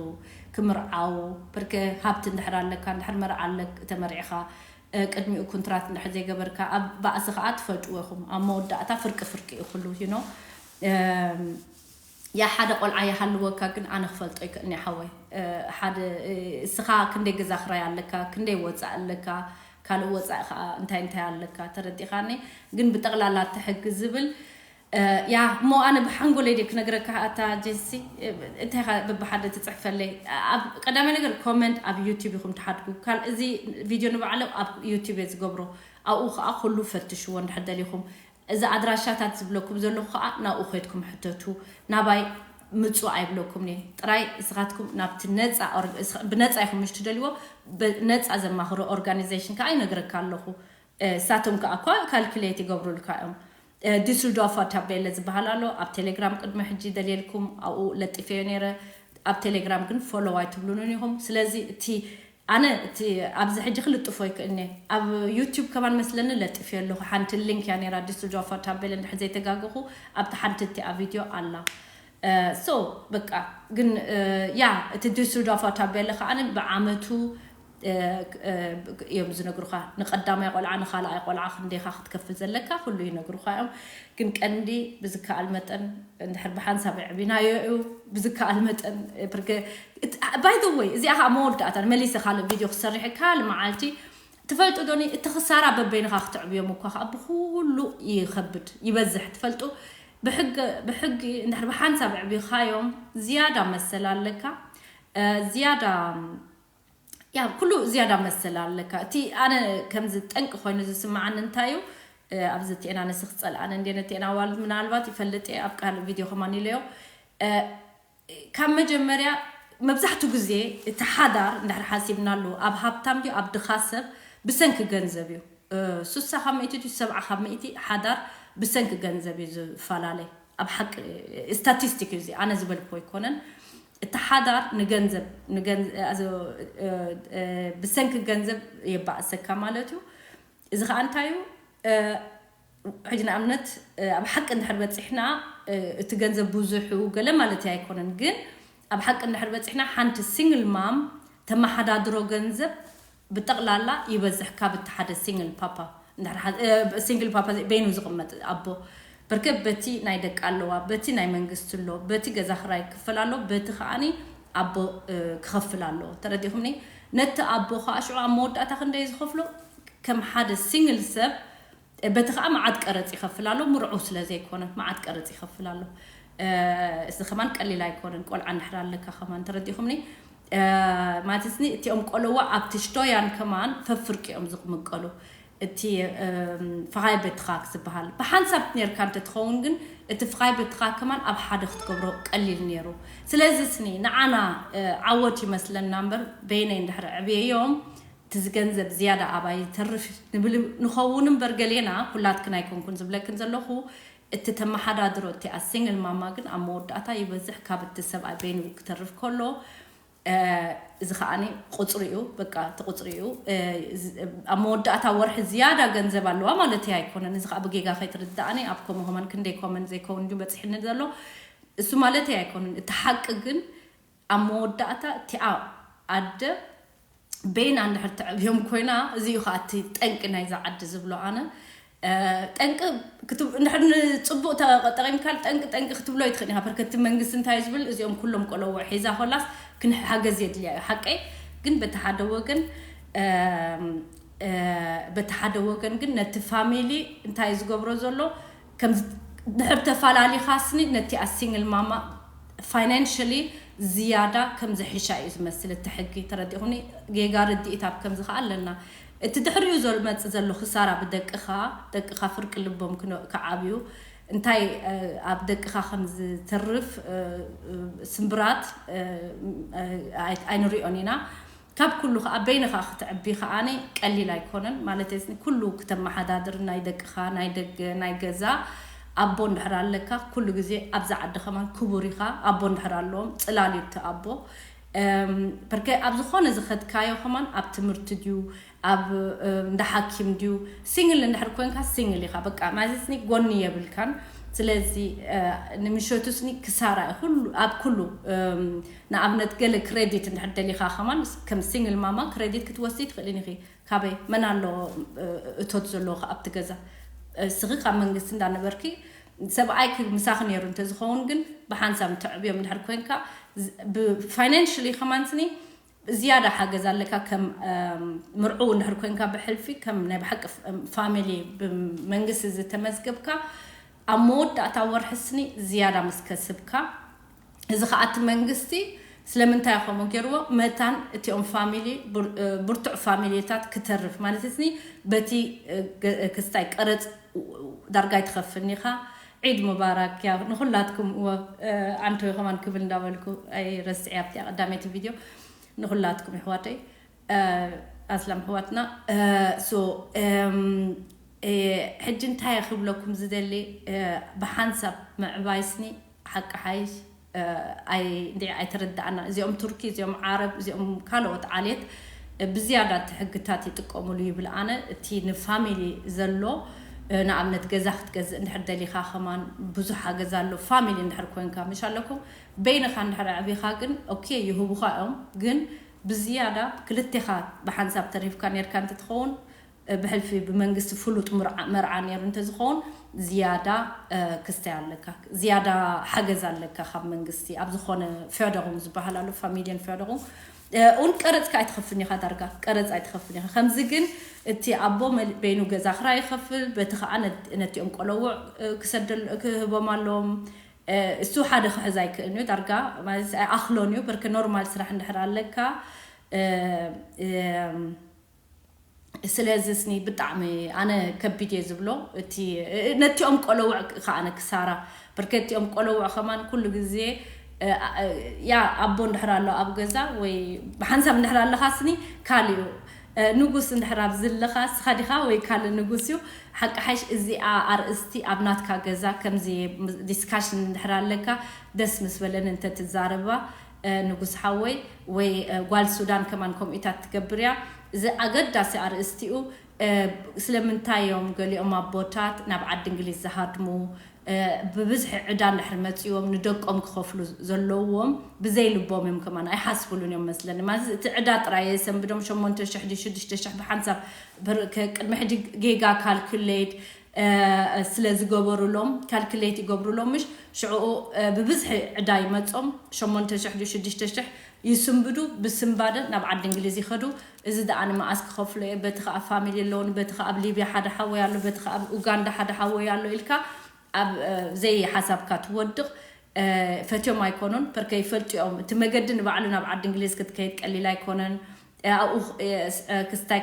ክምርዓዉ። ብርክ ሃብቲ እንድሕር ኣለካ፣ እንድሕር መርዓ ኣለክ-፣ ተመርዒኻ፣ እ፣ ቅድሚኡ ኩንትራት እንድሕር ዘይገበርካ፣ ኣብ ባእሲ ኸኣ ትፈጭዎ ኢኹም። ኣብ መወዳእታ ፍርቂ ፍርቂ እዩ ኩሉ፣ you know። እም፣ ያ ሓደ ቆልዓ ይሃልወካ፣ ግን ኣነ ክፈልጦ ይክእልኒ ሓወይ። እ፣ ሓደ፣ እ፣ እስኻ ክንደይ ገዛ ክራይ ኣለካ፣ ክንደይ ወጻእ ኣለካ፣ ካልእ ወጻእ ኸኣ እንታይ እንታይ ኣለካ፣ ተረዲኻኒ? ግን ብጠቕላላ እቲ ሕጊ ዝብል፣ እ፣ ያ፣ እሞ ኣነ ብሓንጎለይ ድየ ክነግረካ፣ ኣታ ጀሲ፣ እ፣ እንታይ ኻ በብሓደ ትጽሕፈለይ? ኣብ ቀዳማይ ነገር ኮመንት ኣብ ዩቲዩብ ኢኹም ትሓድጉ። ካል-፣ እዚ ቪድዮ ንባዕሉ ኣብ ዩቲዩብ እየ ዝገብሮ። ኣብኡ ኸኣ ኩሉ ፈትሽዎ እንድሕር ደሊኹም። እዚ ኣድራሻታት ዝብለኩም ዘለኹ ኸኣ ናብኡ ኸይድኩም ሕተቱ። ናባይ ምጹ ኣይብለኩምን እየ። ጥራይ እስኻትኩም ናብቲ ነጻ ኦር-፣ እስኻ-፣ ብነጻ ኢኹም ምሽ ትደልይዎ፣ ብ-፣ ነጻ ዘማኽሩ ኦርጋኒዜሽን ከኣ ይነግረካ ኣለኹ። እ፣ እሳቶም ከኣ እኳ ካልኩሌት ይገብሩልካ እዮም። እ፣ ዲስልዶርፈር ታቤለ ዝበሃል ኣሎ። ኣብ ቴሌግራም ቅድሚ ሕጂ ደልየልኩም ኣብኡ ለጢፈዮ ነይረ። ኣብ ቴሌግራም ግን ፎሎው ኣይትብሉንን ኢኹም። ስለዚ እቲ ኣነ እቲ ኣብዚ ሕጂ ክልጥፎ ይክእልኒ። ኣብ ዩቲዩብ ከማን መስለኒ ለጢፈዮ ኣለኹ። ሓንቲ ሊንክ እያ ነይራ፣ ዲስልዶርፈር ታቤለ እንድሕር ዘይተጋገኹ ኣብቲ ሓንቲ እቲኣ ቪድዮ ኣላ። እ፣ ሶ በቃ ግን፣ እ፣ ያ፣ እቲ ዲስልዶርፈር ታቤለ ከኣ ብዓመቱ፣ እ፣ እ፣ እዮም ዝነግሩኻ። ንቀዳማይ ቆልዓ፣ ንኻልኣይ ቆልዓ ክንደይኻ ክትከፍል ዘለካ ኩሉ ይነግሩኻ እዮም። ግን ቀንዲ ብዝከኣል መጠን እንድሕር ብሓንሳብ ኣዕቢናዮ እዩ፣ ብዝከኣል መጠን፣ እ፣ ብርገ-፣ እት-፣ ባይ ዘ ወይ፣ እዚኣ ኸኣ መወዳእታ፣ መሊሰ ካልእ ቪድዮ ክሰርሕ፣ ካልእ መዓልቲ ትፈልጡ ዶኒ፣ እቲ ክሳራ በበይንኻ ክትዕብዮም እኳ ኸኣ ብኹሉ ይኸብድ፣ ይበዝሕ። ትፈልጡ፣ ብሕጊ፣ ብሕጊ እንድሕር ብሓንሳብ ኣዕቢኻዮም ዝያዳ መሰል ኣለካ፣ እ፣ ዝያዳ፣ ያ፣ ኩሉ ዝያዳ መሰል ኣለካ። እቲ ኣነ ከምዚ ጠንቂ ኮይኑ ዝስምዓኒ እንታይ እዩ፣ እ፣ ኣብዚ እቲኤን ኣነስ ክጸልኣን እንዴ ነቲኤን ኣዋልድ ምናልባት ይፈልጥ እየ፣ ኣብ ካልእ ቪድዮ ከማን ኢለዮ። እ፣ ካብ መጀመርያ መብዛሕትኡ ግዜ እቲ ሓዳር እንድሕር ሓሲብናሉ ኣብ ሃብታም ድዩ ኣብ ድኻ ሰብ ብሰንኪ ገንዘብ እዩ። እ፣ ስሳ ካብ ሚእቲ ድዩ ሰብዓ ካብ ሚእቲ ሓዳር ብሰንኪ ገንዘብ እዩ ዝፈላለ። ኣብ ሓቂ ስታቲስቲክ እዩ እዚ፣ ኣነ ዝበልኩ ኣይኮነን። እቲ ሓዳር ንገንዘብ፣ ንገን-፣ ኣዞ-፣ እ፣ እ፣ ብሰንኪ ገንዘብ የባእሰካ ማለት እዩ። እዚ ኸኣ እንታይ እዩ? እ፣ ሕጂ ንኣብነት፣ እ፣ ኣብ ሓቂ እንድሕር በጺሕና፣ እ፣ እቲ ገንዘብ ብዙሕ እዩ ገለ ማለት ኣይኮነን፣ ግን ኣብ ሓቂ እንድሕር በጺሕና ሓንቲ ሲንግል ማም ተመሓዳድሮ ገንዘብ ብጠቕላላ ይበዝሕ ካብ እቲ ሓደ ሲንግል ፓፓ። እንድሕር ሓ-፣ እ፣ ሲንግል ፓፓ ዘ-፣ በይኑ ዝቕመጥ ኣቦ። በርከ በቲ ናይ ደቂ ኣለዋ፣ በቲ ናይ መንግስቲ ኣሎ፣ በቲ ገዛ ክራይ ክፍል ኣሎ፣ በቲ ከኣኒ ኣቦ፣ እ፣ ክኸፍል ኣለዎ። ተረዲኹምኒ? ነቲ ኣቦ ኸኣ ሽዑ ኣብ መወዳእታ ክንደይ ዝኸፍሎ? ከም ሓደ ሲንግል ሰብ፣ እ፣ በቲ ኸኣ መዓት ቀረጽ ይኸፍል ኣሎ፣ ምርዑው ስለ ዘይኮነ መዓት ቀረጽ ይኸፍል ኣሎ። እ፣ እዚ ከማን ቀሊል ኣይኮነን፣ ቆልዓ እንድሕር ኣለካ ከማን። ተረዲኹምኒ? እ፣ ማለትስኒ እቲኦም ቆለዋ ኣብቲ ሽቶያን ከማን ፈፍርቂ እዮም ዝቕምቀሉ። እቲ ፈኻይ በትኻ ዝበሃል ብሓንሳብ ኔርካ እንተትኸውን ግን እቲ ፍኻይ በትኻ ከማን ኣብ ሓደ ክትገብሮ ቀሊል ነይሩ። ስለዚ ስኒ ንዓና ዓወት ይመስለና እምበር በይነይ እንድሕር ዕብየዮም እቲ ዝገንዘብ ዝያዳ ኣባይ ተርፍ ንብል ንኸውን እምበር ገሌና ኩላትክን ኣይኮንኩን ዝብለክን ዘለኹ እቲ ተመሓዳድሮ እቲኣ ሲንግል ማማ ግን ኣብ መወዳእታ ይበዝሕ ካብ እቲ ሰብኣይ በይኑ ክተርፍ ከሎ እዚ ከዓኒ ቁፅሪ እዩ በቃ እቲ ቁፅሪ እዩ። ኣብ መወዳእታ ወርሒ ዝያዳ ገንዘብ ኣለዋ ማለት እያ ኣይኮነን። እዚ ከዓ ብጌጋ ከይትርዳእኒ ኣብ ኮመ ኮመን ክንደይ ኮመን ዘይከውን እንዲሁ በፅሕኒ ዘሎ እሱ ማለት እያ ኣይኮነን። እቲ ሓቂ ግን ኣብ መወዳእታ እቲኣ ኣደ በይና እንድሕር ተዕብዮም ኮይና እዚኡ ከዓ እቲ ጠንቂ ናይዛ ዓዲ ዝብሎ ኣነ ጠንቂ እንድሕር ንፅቡቅ ተጠቂምካ ጠንቂ ጠንቂ ክትብሎ ይትኽእል ኢካ። በርከቲ መንግስቲ እንታይ ዝብል እዚኦም ኩሎም ቆለዎ ሒዛ ኮላስ ክንሓገዝ የድልያ እዩ ሓቀይ። ግን በቲ ሓደ ወገን በቲ ሓደ ወገን ግን ነቲ ፋሚሊ እንታይ ዝገብሮ ዘሎ ድሕር ተፈላሊኻ ስኒ ነቲ ሲንግል ማማ ፋይናንሽሊ ዝያዳ ከም ዝሕሻ እዩ ዝመስል እቲ ሕጊ። ተረዲኹኒ? ጌጋ ርድኢት ኣብ ከምዚ ከዓ ኣለና። እቲ ድሕሪኡ ዝመፅእ ዘሎ ክሳራ ብደቅኻ ደቅኻ ፍርቂ ልቦም ክዓብዩ እንታይ ኣብ ደቅኻ ከም ዝተርፍ ስምብራት ኣይንሪኦን ኢና። ካብ ኩሉ ከዓ በይንኻ ክትዕቢ ከዓኒ ቀሊል ኣይኮነን ማለት ኩሉ ክተመሓዳድር ናይ ደቅኻ ናይ ደገ ናይ ገዛ ኣቦ እንድሕር ኣለካ ኩሉ ግዜ ኣብዛ ዓዲ ከማን ክቡር ኢኻ። ኣቦ እንድሕር ኣለዎም ፅላል እዩ እቲ ኣቦ። በርከ ኣብ ዝኾነ ዝኸድካዮ ከማን ኣብ ትምህርቲ ድዩ ኣብ እንዳ ሓኪም ድዩ ሲንግል እንድሕር ኮንካ ሲንግል ኢኻ በቃ ማለት ጎኒ የብልካን። ስለዚ ንምሸቱ ስኒ ክሳራ ኩሉ ኣብ ኩሉ ንኣብነት ገለ ክሬዲት እንድሕር ደሊኻ ከማን ከም ሲንግል ማማ ክሬዲት ክትወስዲ ትኽእልን ኢኺ። ካበይ መን ኣሎ እቶት ዘለዎ ኣብቲ ገዛ እስኺ ካብ መንግስቲ እንዳነበርኪ ሰብኣይ ምሳኺ ነይሩ እንተዝኸውን ግን ብሓንሳብ ተዕብዮም እንድሕር ኮንካ ብፋይናንሽሊ ከማን ስኒ ዝያዳ ሓገዝ ኣለካ ከም ምርዑው እንድሕር ኮንካ ብሕልፊ ከም ናይ ብሓቂ ፋሚሊ ብመንግስቲ ዝተመዝገብካ ኣብ መወዳእታ ወርሒ ስኒ ዝያዳ ምስ ከስብካ እዚ ከዓ እቲ መንግስቲ ስለምንታይ ከምኡ ገይርዎ መታን እቲኦም ፋሚሊ ብርቱዕ ፋሚሊታት ክተርፍ ማለት ስኒ በቲ ክስታይ ቀረፅ ዳርጋ ይትኸፍልኒ ኢኻ። ዒድ ሙባራክ ያ ንኹላትኩም እወ ኣንቶ ከማን ክብል እንዳበልኩ ኣይረስዕ ኣብቲ ቀዳመይቲ ቪድዮ ንኹላትኩም ይሕዋተይ ኣስላም ሕዋትና ሶ ሕጂ እንታይ ክብለኩም ዝደሊ ብሓንሳብ ምዕባይ ስኒ ሓቂ ሓይሽ እንዲ ኣይተረዳእና እዚኦም ቱርኪ እዚኦም ዓረብ እዚኦም ካልኦት ዓሌት ብዝያዳ እቲ ሕግታት ይጥቀሙሉ ይብል ኣነ እቲ ንፋሚሊ ዘሎ ንኣብነት ገዛ ክትገዝእ እንድሕር ደሊኻ ከማን ብዙሕ ሓገዝ ኣሎ ፋሚሊ እንድሕር ኮንካ ምሽ ኣለኩም በይንኻ እንድሕር ኣዕቢኻ ግን ኦኬ ይህቡኻ እዮም ግን ብዝያዳ ክልቴኻ ብሓንሳብ ተሪፍካ ነርካ እንትትኸውን ብሕልፊ ብመንግስቲ ፍሉጥ መርዓ ነይሩ እንተዝኸውን ዝያዳ ክስታይ ኣለካ ዝያዳ ሓገዝ ኣለካ ካብ መንግስቲ ኣብ ዝኾነ ፌደሩም ዝበሃል ኣሎ ፋሚሊየን ፌደሩም እውን ቀረፅካ ኣይትኸፍን ኢኻ ዳርጋ ቀረፅ ኣይትኸፍን ኢኻ ከምዚ ግን እቲ ኣቦ በይኑ ገዛ ክራ ይኸፍል በቲ ከዓ ነቲኦም ቆለውዕ ክሰደል ክህቦም ኣለዎም እሱ ሓደ ክሕዝ ኣይክእልን እዩ ዳርጋ ማለት ኣይኣኽሎን እዩ በርከ ኖርማል ስራሕ እንድሕር ኣለካ ስለዚ ስኒ ብጣዕሚ ኣነ ከቢድ እየ ዝብሎ እቲ ነቲኦም ቆለውዕ ከዓነ ክሳራ በርከ እቲኦም ቆለውዕ ከማን ኩሉ ግዜ ያ ኣቦ እንድሕር ኣሎ ኣብ ገዛ ወይ ብሓንሳብ እንድሕር ኣለኻ ስኒ ካልእ እዩ ንጉስ እንድሕር ኣብ ዝለኻ ስኻ ዲኻ ወይ ካልእ ንጉስ እዩ ሓቂ ሓሽ እዚኣ ኣርእስቲ ኣብ ናትካ ገዛ ከምዚ ዲስካሽን እንድሕር ኣለካ ደስ ምስ በለኒ እንተትዛረባ ንጉስ ሓወይ ወይ ጓል ሱዳን ከማን ከምኡታት ትገብር እያ እዚ ኣገዳሲ ኣርእስቲኡ ስለምንታይ እዮም ገሊኦም ኣቦታት ናብ ዓዲ እንግሊዝ ዝሃድሙ ብብዝሒ ዕዳ እንድሕር መፅዎም ንደቆም ክኸፍሉ ዘለዎም ብዘይ ልቦም እዮም ከማን ኣይሓስብሉን እዮም መስለኒ ማለት እቲ ዕዳ ጥራይ የሰንብዶም ሸሞንተ ሽሕ ድዩ ሽዱሽተ ሽሕ ብሓንሳብ ቅድሚ ሕጂ ጌጋ ካልኩሌት ስለ ዝገበሩሎም ካልኩሌት ይገብሩሎም ምሽ ሽዕኡ ብብዝሒ ዕዳ ይመፆም ሸሞንተ ሽሕ ድዩ ሽዱሽተ ሽሕ ይስንብዱ ብስንባደ ናብ ዓዲ እንግሊዝ ይኸዱ እዚ ደኣ ንመኣስ ክኸፍሎ እየ በቲ ከዓ ፋሚሊ ኣለውን በቲ ከዓ ኣብ ሊብያ ሓደ ሓወይ ኣሎ በቲ ከዓ ኣብ ኡጋንዳ ሓደ ሓወይ ኣሎ ኢልካ ኣብ ዘይሓሳብካ ትወድቕ ፈትዮም ኣይኮኑን ፐርከ ይፈልጡ እዮም እቲ መገዲ ንባዕሉ ናብ ዓዲ እንግሊዝ ክትከይድ ቀሊል ኣይኮነን ኣብኡ ክስታይ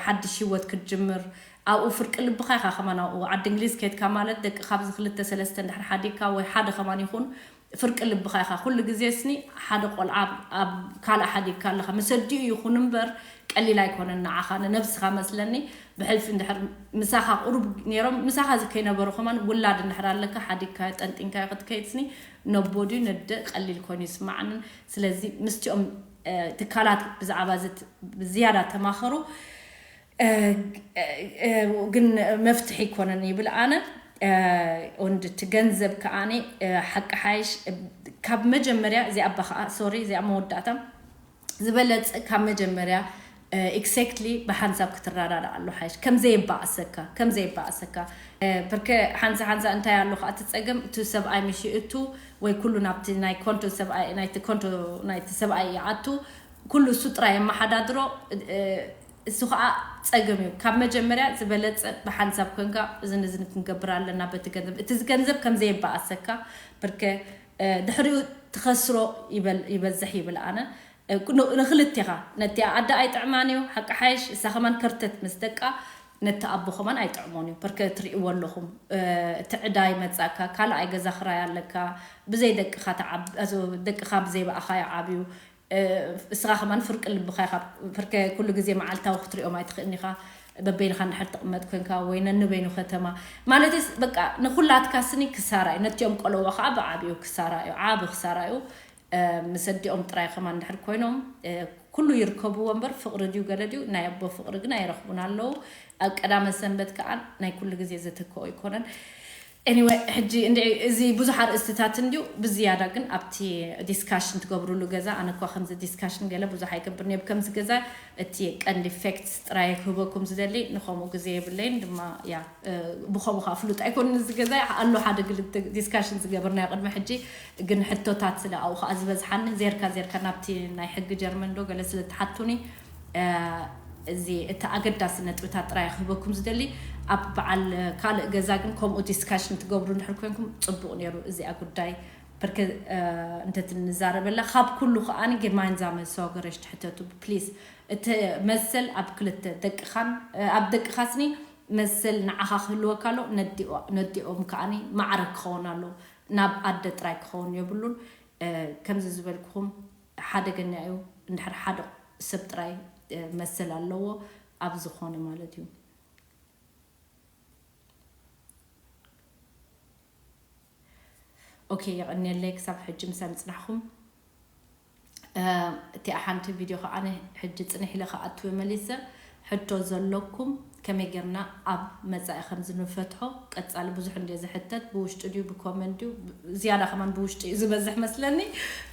ሓድሽ ህይወት ክትጅምር ኣብኡ ፍርቂ ልብኻ ኢኻ ከማን ኣብኡ ዓዲ እንግሊዝ ከድካ ማለት ደቂ ካብዚ ክልተ ሰለስተ እንድሕር ሓዲግካ ወይ ሓደ ከማን ይኹን ፍርቂ ልብኻ ኢኻ ኩሉ ግዜ ስኒ ሓደ ቆልዓ ኣብ ካልእ ሓዲግካ ኣለኻ ምስ ኣዲኡ ይኹን እምበር ቀሊል ኣይኮነን ንዓኻ ንነብስኻ መስለኒ ብሕልፊ እንድሕር ምሳኻ ቁሩብ ነይሮም ምሳኻ ከይነበሩ ከማን ውላድ እንድሕር ኣለካ ሓዲግካ ጠንጢንካ ክትከይድ ስኒ ነቦድዩ ነደ ቀሊል ኮይኑ ይስማዓንን ስለዚ ምስቲኦም ትካላት ብዛዕባ ዝያዳ ተማኸሩ ግን መፍትሒ ይኮነን ይብል ኣነ ወንድ እቲ ገንዘብ ከኣኒ ሓቂ ሓይሽ ካብ መጀመርያ እዚኣ ኣባ ከዓ ሶሪ እዚኣ መወዳእታ ዝበለፀ ካብ መጀመርያ ኤግዛክትሊ ብሓንሳብ ክትረዳዳ ኣሎ ሓይሽ ከምዘየባእሰካ ከምዘየባእሰካ ብርከ ሓንሳ ሓንሳ እንታይ ኣሎ ከዓ እቲ ፀገም እቲ ሰብኣይ ምሽ እቱ ወይ ኩሉ ናብቲ ናይ ኮንቶ ሰብኣይ ናይቲ ኮንቶ ናይቲ ሰብኣይ ይኣቱ ኩሉ እሱ ጥራይ የመሓዳድሮ እሱ ከዓ ፀገም እዩ ካብ መጀመርያ ዝበለፀ ብሓንሳብ ኮንካ እዝን እዝን ክንገብር ኣለና በቲ ገንዘብ እቲ ገንዘብ ከምዘየባእሰካ ብርከ ድሕሪኡ ትኸስሮ ይበዝሕ ይብል ኣነ ንክልቴኻ ነቲ ኣደ ኣይጥዕማን እዩ ሓቂ ሓይሽ እሳ ከማን ከርተት ምስ ደቃ ነቲ ኣቦ ከማን ኣይጥዕሞን እዩ በርከ ትርእይዎ ኣለኹም እቲ ዕዳ ይመጻካ ካልኣይ ገዛ ክራይ ኣለካ ብዘይ ደቅኻ ደቅኻ ብዘይ በኣኻ ይዓብዩ እስኻ ከማን ፍርቂ ልብኻ ኢኻ ፍርከ ኩሉ ግዜ መዓልታዊ ክትሪኦም ኣይትኽእልን ኢኻ በበይንኻ እንድሕር ትቕመጥ ኮንካ ወይ ነንበይኑ ከተማ ማለት በቃ ንኩላትካ ስኒ ክሳራ እዩ ነቲኦም ቆለዎ ከዓ ብዓብዩ ክሳራ እዩ ዓቢ ክሳራ እዩ ምስ ኣዲኦም ጥራይ ከማን እንድሕር ኮይኖም ኩሉ ይርከብዎ እምበር ፍቕሪ ድዩ ገለ ድዩ ናይ ኣቦ ፍቕሪ ግን ኣይረኽቡን ኣለዉ ኣብ ቀዳመ ሰንበት ከዓ ናይ ኩሉ ግዜ ዘተክኦ ኣይኮነን anyway ሕጂ እንዲ እዚ ብዙሕ ኣርእስትታት እንድዩ ብዝያዳ ግን ኣብቲ ዲስካሽን ትገብሩሉ ገዛ ኣነ እኳ ከምዚ ዲስካሽን ገለ ብዙሕ ኣይገብርን እየ ብከምዚ ገዛ እቲ ቀንዲ ፌክትስ ጥራይ ክህበኩም ዝደሊ ንኸምኡ ግዜ የብለይን ድማ ያ ብኸምኡ ከዓ ፍሉጥ ኣይኮንን እዚ ገዛ ኣሎ ሓደ ግልተ ዲስካሽን ዝገበርናዮ ቅድሚ ሕጂ ግን ሕቶታት ስለ ኣብኡ ከዓ ዝበዝሓኒ ዜርካ ዜርካ ናብቲ ናይ ሕጊ ጀርመን ዶ ገለ ስለ ትሓቱኒ እዚ እቲ ኣገዳሲ ነጥብታት ጥራይ ክህበኩም ዝደሊ ኣብ በዓል ካልእ ገዛ ግን ከምኡ ዲስካሽን ትገብሩ እንድሕር ኮንኩም ፅቡቅ ነይሩ እዚኣ ጉዳይ ብርክ እንተትንዛረበላ ካብ ኩሉ ከዓኒ gemeinsame Sorgerecht ሕተቱ ፕሊስ እቲ መሰል ኣብ ክልተ ደቅኻን ኣብ ደቅኻስኒ መሰል ንዓኻ ክህልወካ ኣሎ ነዲኦም ከዓኒ ማዕረ ክኸውን ኣሎ ናብ ኣደ ጥራይ ክኸውን የብሉን ከምዚ ዝበልኩኹም ሓደገኛ እዩ እንድሕር ሓደ ሰብ ጥራይ መሰል ኣለዎ ኣብ ዝኾነ ማለት እዩ ኦኬ የቐንየለይ ክሳብ ሕጂ ምሳይ ምፅናሕኹም እቲኣ ሓንቲ ቪድዮ ከዓ ሕጂ ፅንሕ ኢለ ክኣትወ መሊሰ ሕቶ ዘለኩም ከመይ ጌርና ኣብ መፃኢ ከም ዝንፈትሖ ቀፃሊ ብዙሕ እንደ ዝሕተት ብውሽጢ ድዩ ብኮመንት ድዩ ዝያዳ ከማን ብውሽጢ እዩ ዝበዝሕ መስለኒ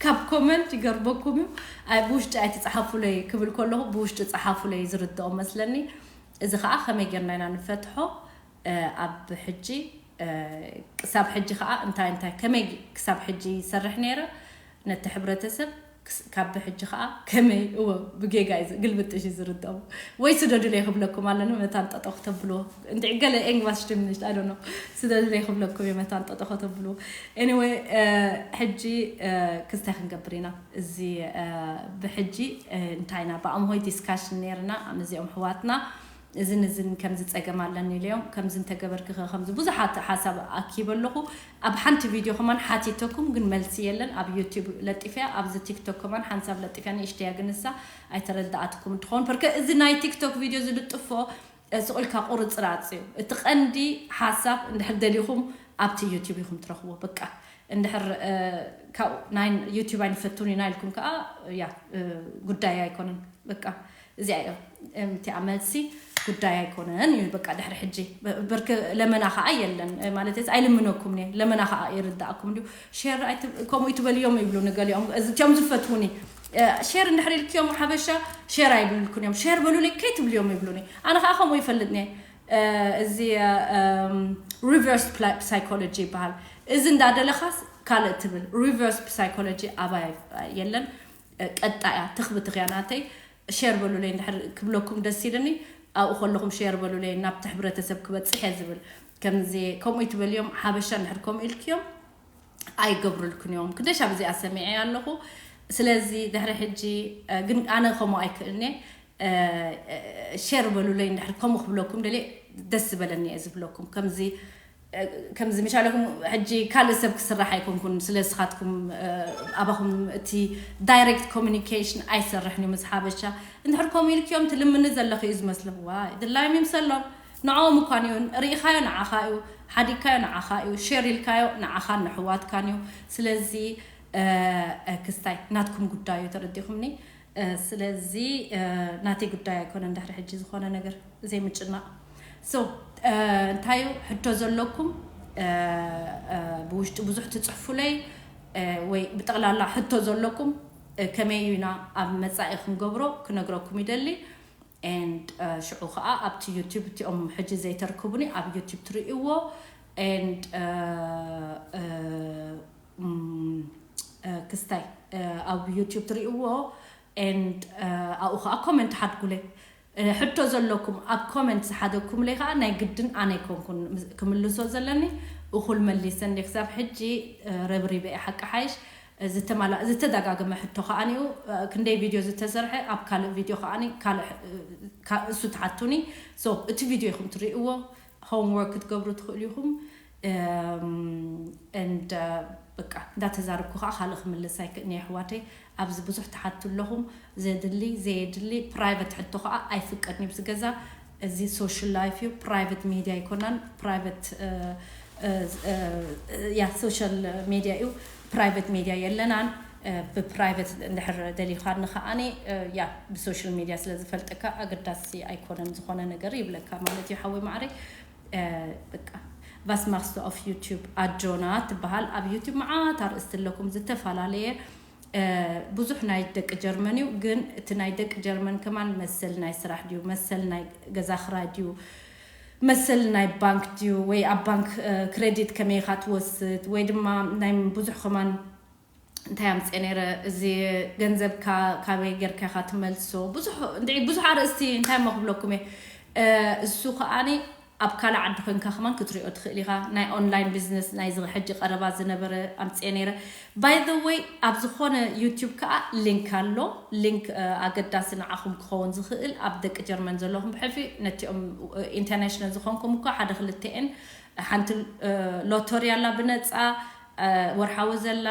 ካብ ኮመንት ይገርበኩም እዩ ብውሽጢ ኣይትፅሓፉለይ ክብል ከለኹ ብውሽጢ ፀሓፉለይ ዝርድኦ መስለኒ እዚ ከዓ ከመይ ጌርና ኢና ንፈትሖ ኣብ ሕጂ ክሳብ ሕጂ ከዓ እንታይ እንታይ ከመይ ክሳብ ሕጂ ይሰርሕ ነይረ ነቲ ሕብረተሰብ ካብ ብሕጂ ከዓ ከመይ እወ ብጌጋ እዩ ግልብጥሽ እዩ ዝርድኦም ወይ ስደዱለይ ክብለኩም ኣለኒ መታን ጠጠው ክተብልዎ እንድዒ ገለ ኤንግባስ ሽድምንሽ ኣይ ዶንት ኖ ስደዱለይ ክብለኩም እዩ መታን ጠጠው ከተብልዎ anyway ሕጂ ክስታይ ክንገብር ኢና እዚ ብሕጂ እንታይ ኢና ብኣምሆይ ዲስካሽን ነይርና ኣመዚኦም ኣሕዋትና እዝን እዝን ከምዚ ፀገም ኣለኒ ኢለዮም ከምዚ እንተገበርኪ ከ ከምዚ ብዙሓት ሓሳብ ኣኪበ ኣለኹ ኣብ ሓንቲ ቪድዮ ከማን ሓቲተኩም ግን መልሲ የለን ኣብ ዩቲብ ለጢፈያ ኣብዚ ቲክቶክ ከማን ሓንሳብ ለጢፈያ ንእሽተያ ግን እሳ ኣይተረዳኣትኩም እንትኸውን ፐርከ እዚ ናይ ቲክቶክ ቪድዮ ዝልጥፎ ስቕ ኢልካ ቁርፅራፅ እዩ እቲ ቀንዲ ሓሳብ እንድሕር ደሊኹም ኣብቲ ዩቲብ ኢኹም ትረኽቦ በቃ እንድሕር ካብኡ ናይ ዩቲብ ኣይንፈቱን ኢና ኢልኩም ከዓ ያ ጉዳይ ኣይኮነን በቃ እዚኣ እዮ እቲኣ መልሲ ጉዳይ ኣይኮነን እዩ በቃ ድሕሪ ሕጂ ብርክ ለመና ከዓ የለን ማለት ኣይልምነኩም እየ ለመና ከዓ ይርዳእኩም ድዩ ሼር ከምኡ ይትበልዮም ይብሉ ንገሊኦም እዚኦም ዝፈትውኒ ሼር እንድሕር ኢልክዮም ሓበሻ ሼር ኣይብልልኩን እዮም ሼር በሉለይ ከይትብልዮም ይብሉኒ ኣነ ከዓ ከምኡ ይፈልጥኒ እዚ reverse psychology ይበሃል እዚ እንዳደለኻስ ካልእ ትብል reverse psychology ኣባይ የለን ቀጣያ ትኽብትኽያ ናተይ ሼር በሉለይ እንድሕር ክብለኩም ደስ ኢልኒ ኣብኡ ከለኹም ሼር በሉለይ ናብቲ ሕብረተሰብ ክበፅሕ እየ ዝብል ከምዚ ከምኡ ይትበልዮም ሓበሻ እንድሕር ከምኡ ኢልክዮም ኣይገብሩልክን እዮም ክደሽ ኣብዚኣ ሰሚዐ ኣለኹ ስለዚ ድሕሪ ሕጂ ግን ኣነ ከምኡ ኣይክእልኒ። ሸር በሉለይ፣ እንድሕር ከምኡ ክብለኩም ደልየ ደስ ዝበለኒ እየ ዝብለኩም። ከምዚ ከምዚ ምሻለኩም ሕጂ ካልእ ሰብ ክስራሕ ኣይኮንኩን። ስለ ስኻትኩም ኣባኹም እቲ ዳይሬክት ኮሚኒኬሽን ኣይሰርሕን እዩ ምስ ሓበሻ። እንድሕር ከምኡ ኢልክዮም ትልምኒ ዘለኺ እዩ ዝመስሎም። ዋ ድላዮም ይምሰሎም። ንዕኦም እኳን እዩ ርኢኻዮ፣ ንዓኻ እዩ ሓዲግካዮ፣ ንዓኻ እዩ ሸር ኢልካዮ፣ ንዓኻን ንሕዋትካን እዩ። ስለዚ ክስታይ ናትኩም ጉዳይ እዩ፣ ተረዲኹምኒ። ስለዚ ናተይ ጉዳይ ኣይኮነን ድሕሪ ሕጂ ዝኾነ ነገር ዘይምጭናቕ። So እንታይ እዩ ሕቶ ዘለኩም ብውሽጢ ብዙሕ ትፅሕፉለይ ወይ ብጠቕላላ ሕቶ ዘለኩም ከመይ ኢና ኣብ መፃኢ ክንገብሮ ክነግረኩም ይደሊ። And ሽዑ ከዓ ኣብቲ ዩቲብ እቲኦም ሕጂ ዘይተርክቡኒ ኣብ ዩቲብ ትርእይዎ። And ክስታይ ኣብ ዩቲብ ትርእይዎ። And ኣብኡ ከዓ ኮመንት ሓድጉለይ። ሕቶ ዘለኩም ኣብ ኮመንት ዝሓደግኩምለይ ከዓ ናይ ግድን ኣነ ኣይኮንኩን ክምልሶ ዘለኒ። እኹል መሊሰ እንደ ክሳብ ሕጂ ረብሪበ እየ ሓቂ ሓይሽ። ዝተማላ ዝተደጋገመ ሕቶ ከዓኒኡ ክንደይ ቪድዮ ዝተሰርሐ ኣብ ካልእ ቪድዮ ከዓኒ ካልእ እሱ ትሓቱኒ። So እቲ ቪድዮ ኢኹም ትርእይዎ፣ ሆምወርክ ክትገብሩ ትኽእሉ ኢኹም። And በቃ እንዳተዛረብኩ ከዓ ካልእ ክምልስ ኣይክእልኒ ኣሕዋተይ። ኣብዚ ብዙሕ ትሓቱ ኣለኹም፣ ዘድሊ ዘየድሊ ፕራይቨት ሕቶ ከዓ ኣይፍቀድን እዩ ኣብዚ ገዛ። እዚ ሶሻል ላይፍ እዩ፣ ፕራይቨት ሚድያ ኣይኮናን። ፕራይቨት ያ ሶሻል ሚድያ እዩ፣ ፕራይቨት ሚድያ የለናን። ብፕራይቨት እንድሕር ደሊኻኒ ከዓኒ ያ ብሶሻል ሚድያ ስለ ዝፈልጠካ ኣገዳሲ ኣይኮነን ዝኾነ ነገር ይብለካ ማለት እዩ ሓወይ ማዕረይ። በቃ ቫስማክስቶ ኦፍ ዩቲብ ኣጆና ትበሃል። ኣብ ዩቲብ መዓት ኣርእስቲ ኣለኩም ዝተፈላለየ። ብዙሕ ናይ ደቂ ጀርመን እዩ፣ ግን እቲ ናይ ደቂ ጀርመን ከማን መሰል ናይ ስራሕ ድዩ፣ መሰል ናይ ገዛ ክራይ ድዩ፣ መሰል ናይ ባንክ ድዩ፣ ወይ ኣብ ባንክ ክሬዲት ከመይ ኢኻ ትወስድ፣ ወይ ድማ ናይ ብዙሕ ከማን እንታይ ኣምፅእ ነይረ፣ እዚ ገንዘብካ ካበይ ጌርካ ኢኻ ትመልሶ፣ ብዙሕ እንድዒ ብዙሕ ኣርእስቲ እንታይ እሞ ክብለኩም እየ። እሱ ከዓኒ ኣብ ካልእ ዓዲ ኮይንካ ከማን ክትሪኦ ትኽእል ኢኻ። ናይ ኦንላይን ቢዝነስ ናይ እዚ ሕጂ ቀረባ ዝነበረ ኣምፅእ ነይረ። By the way ኣብ ዝኾነ ዩቲብ ከዓ ሊንክ ኣሎ። ሊንክ ኣገዳሲ ንዓኹም ክኸውን ዝኽእል ኣብ ደቂ ጀርመን ዘለኹም ብሕልፊ ነቲኦም ኢንተርናሽናል ዝኾንኩም እኳ ሓደ ክልተኤን ሓንቲ ሎቶሪ ኣላ ብነፃ ወርሓዊ ዘላ፣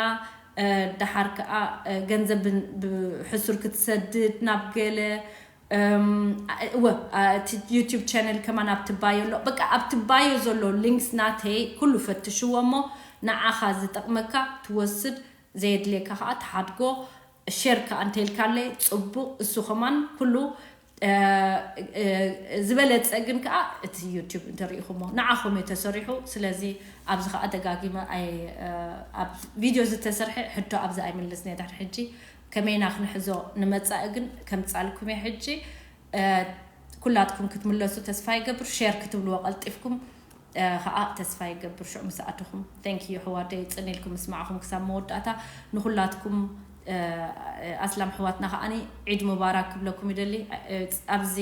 ደሓር ከዓ ገንዘብ ብሕሱር ክትሰድድ ናብ ገለ እወ እቲ ዩቲብ ቻነል ከማን ኣብቲ ባዮ ኣሎ። በቃ ኣብቲ ባዮ ዘሎ ሊንክስ ናተይ ኩሉ ፈትሽዎ እሞ ንዓኻ ዝጠቕመካ ትወስድ፣ ዘየድልየካ ከዓ ትሓድጎ። ሸር ከዓ እንተልካለይ ፅቡቕ። እሱ ከማን ኩሉ ዝበለፀ ግን ከዓ እቲ ዩቲብ እንተሪኢኹሞ ንዓኹም እዩ ተሰሪሑ። ስለዚ ኣብዚ ከዓ ደጋጊመ ኣብ ቪድዮ ዝተሰርሐ ሕቶ ኣብዚ ኣይምልስን እየ ድሕሪ ሕጂ። ከመይና ክንሕዞ ንመፃኢ ግን ከምፃልኩም እየ ሕጂ። ኩላትኩም ክትምለሱ ተስፋ ይገብር። ሸር ክትብልዎ ቀልጢፍኩም ከዓ ተስፋ ይገብር። ሽዑ ምስ ኣተኹም thank you ኣሕዋተይ፣ ፅን ኢልኩም ምስማዕኹም ክሳብ መወዳእታ። ንኩላትኩም ኣስላም ኣሕዋትና ከዓኒ ዒድ ሙባራክ ክብለኩም ይደሊ። ኣብዚ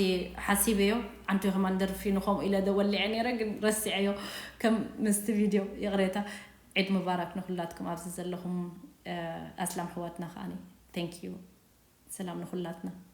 ሓሲበዮ ኣንቱ ከማን ደርፊ ንኸምኡ ኢለ ደወሊዐ ነይረ ግን ረሲዐዮ ከም ምስቲ ቪድዮ ይቕሬታ። ዒድ ሙባራክ ንኩላትኩም ኣብዚ ዘለኹም ኣስላም ኣሕዋትና ከዓኒ thank you። ሰላም ንኩላትና።